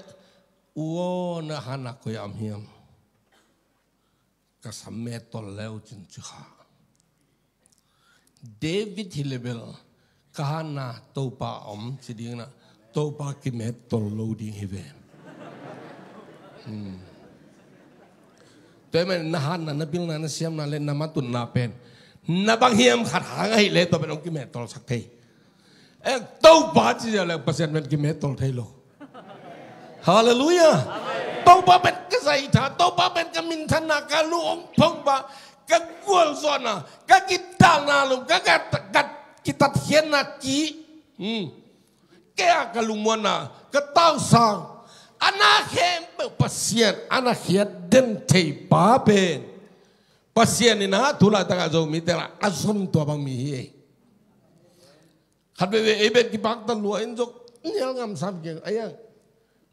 u aw, na hanna koi a om hiam? Ka sam met tol leu cin ci kha. David hi le bel, ka hanna Topa om ci ding na, Topa kimet tol lo ding hi ve. Hmm. Tua hi man na hanna, na pilna, na siamna le na matutna pen na bang hiam khat hang ahi le tua pen hong kimet tol sak thei. Eh, Topa ci ziau le Pasian pen kimet tol thei lo. Halleluiah. Topa pen ka zaitha, Topa pen ka minthanna, ka lu hong phongpa, ka gualzawhna, ka kitalna lum, ka, ka, ka kitatkhiatna ki. Hmm. Kei a ka lungmuanna, ka tausang, a na khempeuh Pasian a na khiat den thei pa pen Pasian in a tu laitak a Zomite la a zon tua bang mi hi. Khat veve ei pen kipakta lua in zong nial ngam sam keng a iang.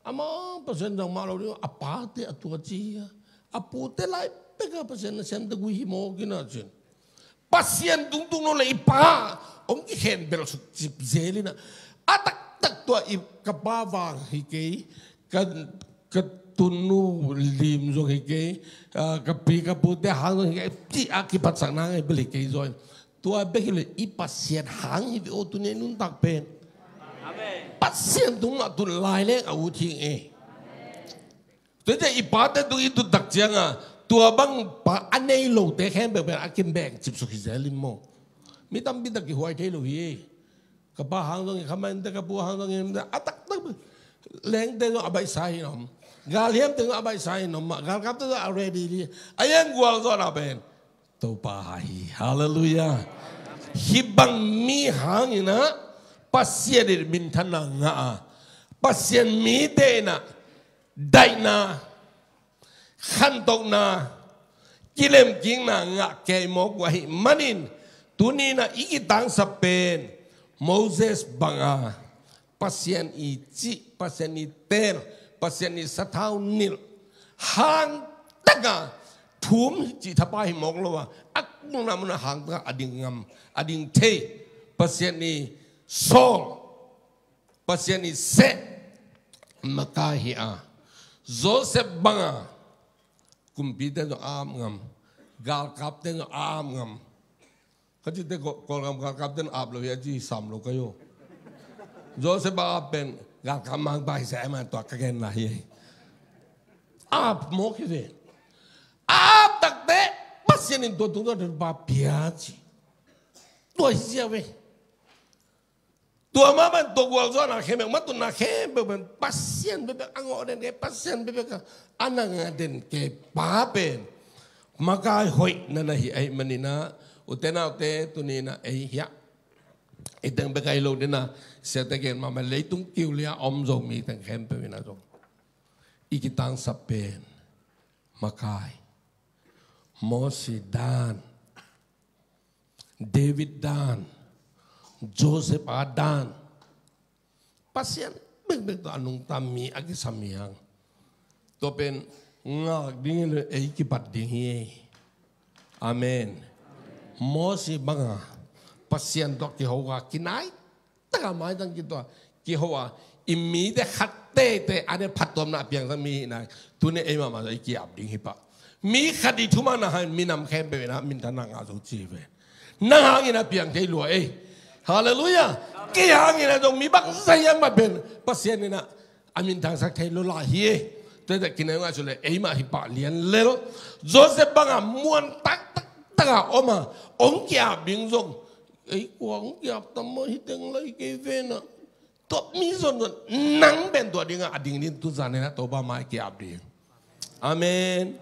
Ama Pasian zang mah lo ding a pate a tua ci hi a. A pute lai pek a Pasian na siamte gui hi mawk in a cin. Pasian tungtung lo le i pa hong kikhen bel suk cip zel in a. A taktak tua i ka pa vang hi kei, ka, ka tunu lim zong hi kei, ah, ka pi ka pute hang zong hi kei, ci a kiphatsakna ngai bel hi kei zaw in. Tua bek hi le i Pasian hang hi ve aw, tuni a i nuntak pen. Amen. Pasian tung mah tun lai leng a ut hi e. Tua hi te i pate tung i tut tak ciang a, tua bang pa a nei lote khempeuh pen a kimbeng cipsuk hi zel in maw. Mi tampi tak kihuai thei lo hi e. Ka pa hang zong hi kha mah in te, ka pu hang zong hi mah in te, a taktak lengte zong a baihsa hi in om. Galhiamte zong a baihsa hi in om mah, galkapte zong a ready hi. A iang gualzawhna pen Topa hi. Halleluiah. Hih bang mi hang in a Pasian in minthanna ngah a, Pasian mite in a daihna, khantokna, kilemkikna ngah kei mawk uh ahih manin, tuni in a i kitangsap pen Moses bang a Pasian i cih, Pasian i teel, Pasian i sathau nilh hang tak a thum cih thapai hi mawk lo a, a kumna mun a hang tak a a ding ngam, a ding thei, Pasian i sawl, Pasian i seh makai hi a. Joseph bang a kumpite zong a ap ngam, galkapte zong a ap ngam. Kha cite Kawl, Kawlgam galkapte in ap lo hi a ci sam lo ka hi aw. Joseph a ap pen galkap mangpa hi sa e, man tua ka genna hi. A ap mawk hi ve. A ap takte Pasian in tua tungtawn pa pia ci. Tua hi ziau ve. Tua mah bang tua gualzawhna khempeuh, matutna khempeuh bang Pasian bekbek a ngawh den kei, Pasian bekbek a na ngah den kei pa pen makai hoih na na hi ahih manin a, ute naute, tuni in a ei hiah, ei teng bek a hi lo ding a, siate gen mahmah leitung kiu lia om Zomi teng khempeuh in a zong i kitangsap pen makai. Mosi dan, David dan, Joseph a dan, Pasian bekbek tawh a nungta mi a kisam hi hang. Tua pen ngak ding hi lo, ei kipat ding hi. Amen. Mosi bang a Pasian tawh kiho a kinai tak a maitang kitua kiho a, i mite khat teitei a ne phattuamna a piangsak mi hi na, tuni ei mahmah zong i ki-ap ding hi pah. Mi khat i thumanna hang minam khempeuh in a minthanna ngah zo ci hi ve. Nang hang in a piang thei lua ei. Halleluiah. Kei hang in a zong mi bangzah hiam mah pen Pasian in a a minthangsak thei lo lai hi ei. Tua hi ta kinai ngah su le ei mah hi pah lian lel. Joseph bang a muan taktak tak a om a, hong ki-ap ding zong ei kua hong ki-ap tam maw, hi teng lai kei ven a. Tua mi zonzon nang pen tua ding a, a ding ding tu zan in a Topa mai ki-ap ding. Amen.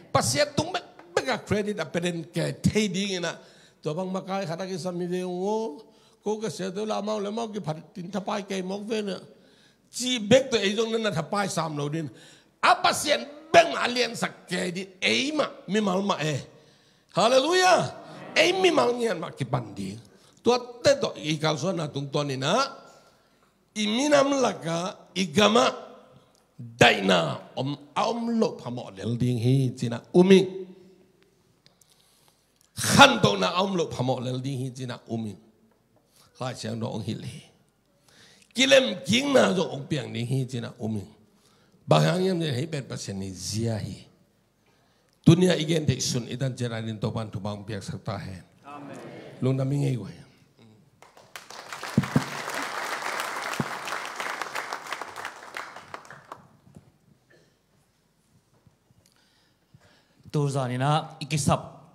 Pasian tung bekbek a credit a pia den kei thei ding in a. Tua bang makai khat a kisam hi ve ung aw. Ko ka siate uh la amau le amau kiphat in thapai kei mawk ven a. Cih bek tawh ei zong na na thapai sam lo ding. A Pasian bek mah a liansak kei ding, ei mah mimal mah e. Halleluiah. Ei mimal ngiat mah kipan ding. Tuate tawh i kalsuanna tungtawn in ah i minam lakah, i gamah daihna om, a om loh phamawh lel ding hi ci-in ah um ing. Khantohna a om loh phamawh lel ding hi ci-in ah um ing. Lai Siangtho hong hilh hi. Kilemkikna zong hong piang ding hi ci-in ah um ing. Bang hang hiam cih leh hih pen Pasian i zia hi. Tuni-a i gen theih sun i tan ciat a dingin Topa'n thupha hong piaksak ta hen. Amen. Lungdam i ngei uh hi. Tuzan in ah i kisap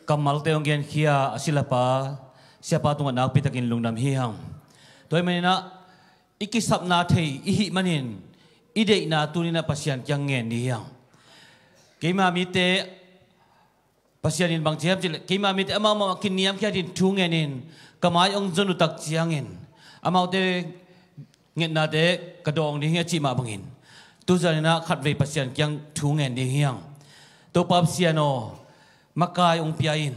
kammalte hong genkhia a silapa, siapa tungah nakpi takin lungdam hi hang. Tua ahih manin ah i kisapna thei i hih manin i deihna tuni-in ah Pasian kiang ngen ding hi hang. Keima mite, Pasian in bang ci hiam cih leh, keima mite amau mah kiniamkhiat in thu ngen in ka mai hong zon uh tak ciangin amaute ngetnate ka dawng ding hi a cih mah bangin, tuzan in ah khatvei Pasian kiang thu ngen ding hi hang. Topa Pasian aw, makai hong pia in.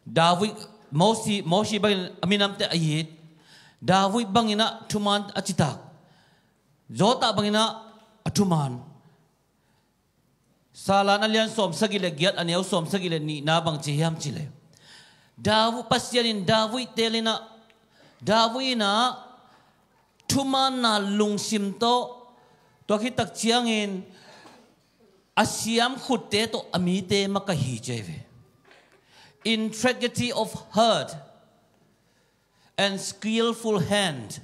David, Mosi, Mosi bangin a minamte a it, David bangin ah thuman a citak, Jonah bangin ah a thuman. Salan a lian sawmsagih le giat, a neu sawmsagih le nihna bang ci hiam cih leh, David, Pasian in David teel in ah, David in ah thumaanna lungsim tawh, tua khit tak ciangin a siam khutte tawh a mite makaih hi ci hi ve. Integrity of heart and skillful hand.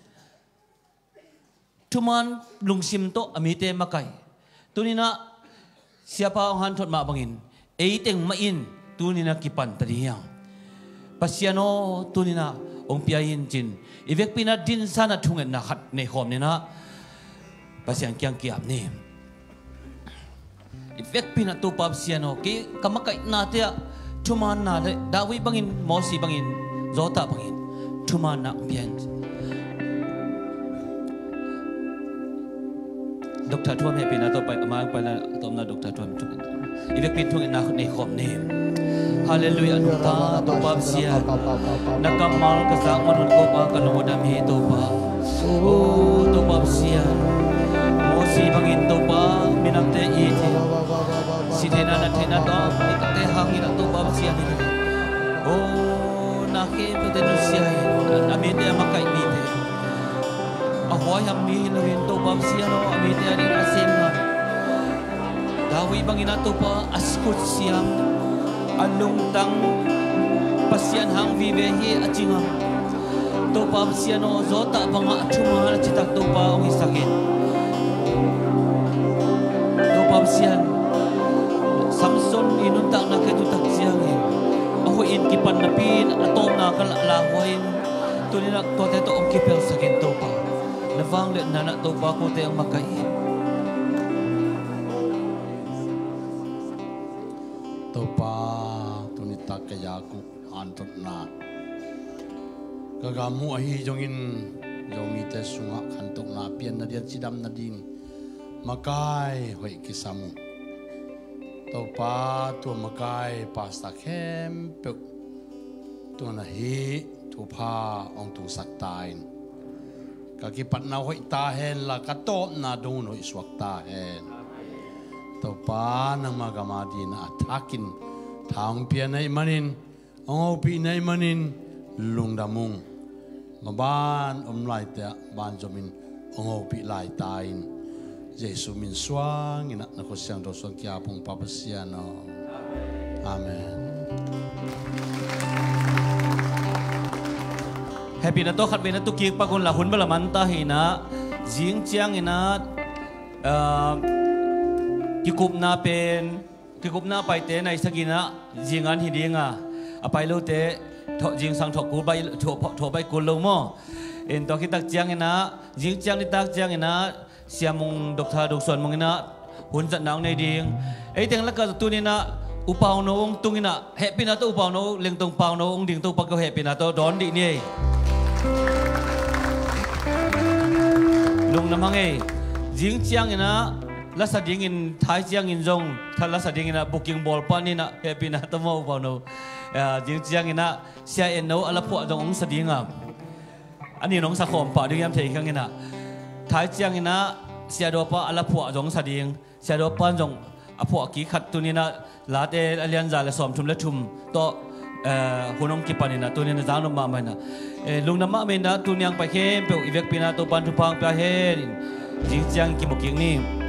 Thuman lungsim tawh a mite makaih. Tuni-in ah siapa hong hanthot mah bangin, ei teng mah in tuni-in ah kipan ta ding hi hang. Pasian aw, tuni-in ah hong pia in ci-in i vekpi-in ah dinsan ah thungetna khat nei khawm ni in ah Pasian kiang ki-ap ni. I vekpi-in ah Topa Pasian aw, kei ka makaihnate ah thumaanna le David bangin, Mosi bangin, Jonah bangin thumaanna hong pia in. Doctor Thuam hehpihna tawh pai, a mai hong pai lai a tawpna Doctor Thuam thungetna. I vekpi-in thungetna nei khawm ni. Halleluiah, nungta Topa Pasian. Na kammal ka zak man un Topa ka lungdam hi Topa. O Topa Pasian, Mosi bangin Topa minamte it hi. Si theihna, na theihna tawh, i takte hangin ah Topa Pasian hi. O na khempeuhte nusia hi. A mite a makaih mite, a huaiham mi hi loin Topa Pasian aw, a mite a ding a sem ngam. David bangin ah Topa a khut siam, a lungtang Pasian hang vive hi a ci ngam. Topa Pasian aw, Jonah bangah a thuman a citak Topa hong hisak in. Topa Pasian, Samson i nuntakna ka et uh tak ciangin a hoih in kipan napi-in a tawpna ka la, lauhuai in, tuni-in ah tuate tawh hong kipelsak in Topa. Na vangliatna in ah Topa kote hong makaih in. Topa, tuni tak ka Jakob hanthotna ka gam uh ahi zongin, Zomite sungah khantohna pian nading, cidam nading makai hoih kisam uh. Topa, tua makai pastor khempeuh tungah na hih thupha hong tungsak ta in. Ka kipatna uh hoih ta hen la, ka tawpna dong un hoih suak ta hen. Topa, nangma gam adingin a thakin tha hong pia na hih manin, hong hopih na hih manin lungdam ung. Maban om laite ah banzomin hong hopih lai ta in. Jesuh min suangin ah na khut siangtho suang ki-ap ung, Pa Pasian aw. Amen. Hehpihna tawh khatvei na tukik pak un la, hun bel a man ta hi in ah, zing ciangin ah, ah, kikupna pen, kikupna paite nai sagih in ah, zing an hi ding a, a pai lote thawh, zingsang thawh kul baih, thawh, thawh baih kul lo maw. In tua khit tak ciangin ah, zing ciang nitak ciangin ah, Sia Mung, Doctor Dong Suan Mung in ah hun zatna hong nei ding. Ei teng lakah tuni in ah U Pauno hong tung in ah, hehpihna tawh U Pauno, Lengtong Pauno hong ding, Topa ko hehpihna tawh dawn dih ni ei. Lungdam hang ei. Zing ciangin ah lasa dingin thai ciangin zong, tha lasa dingin ah booking bawl pan in ah, hehpihna tawh maw Pauno. Eh, zing ciangin ah Sia En No a la phuah zong hong sa ding a, a nin hong sa khawm pah ding hiam thei keng in ah, thai ciangin ah Sia Daw Pa a la phuah zong hong sa ding. Sia Daw Pa'n zong a phuah kik khat tuni in ah Late a lian za le sawmthum le thum tawh, eh, hun hong kipan in ah tuni in ah zang nop mahmah in ah, eh, lungdam mahmah in ah tuni a hong pai khempeuh i vekpi in ah Topa'n thupha hong pia hen. Zing ciang kimu kik ni.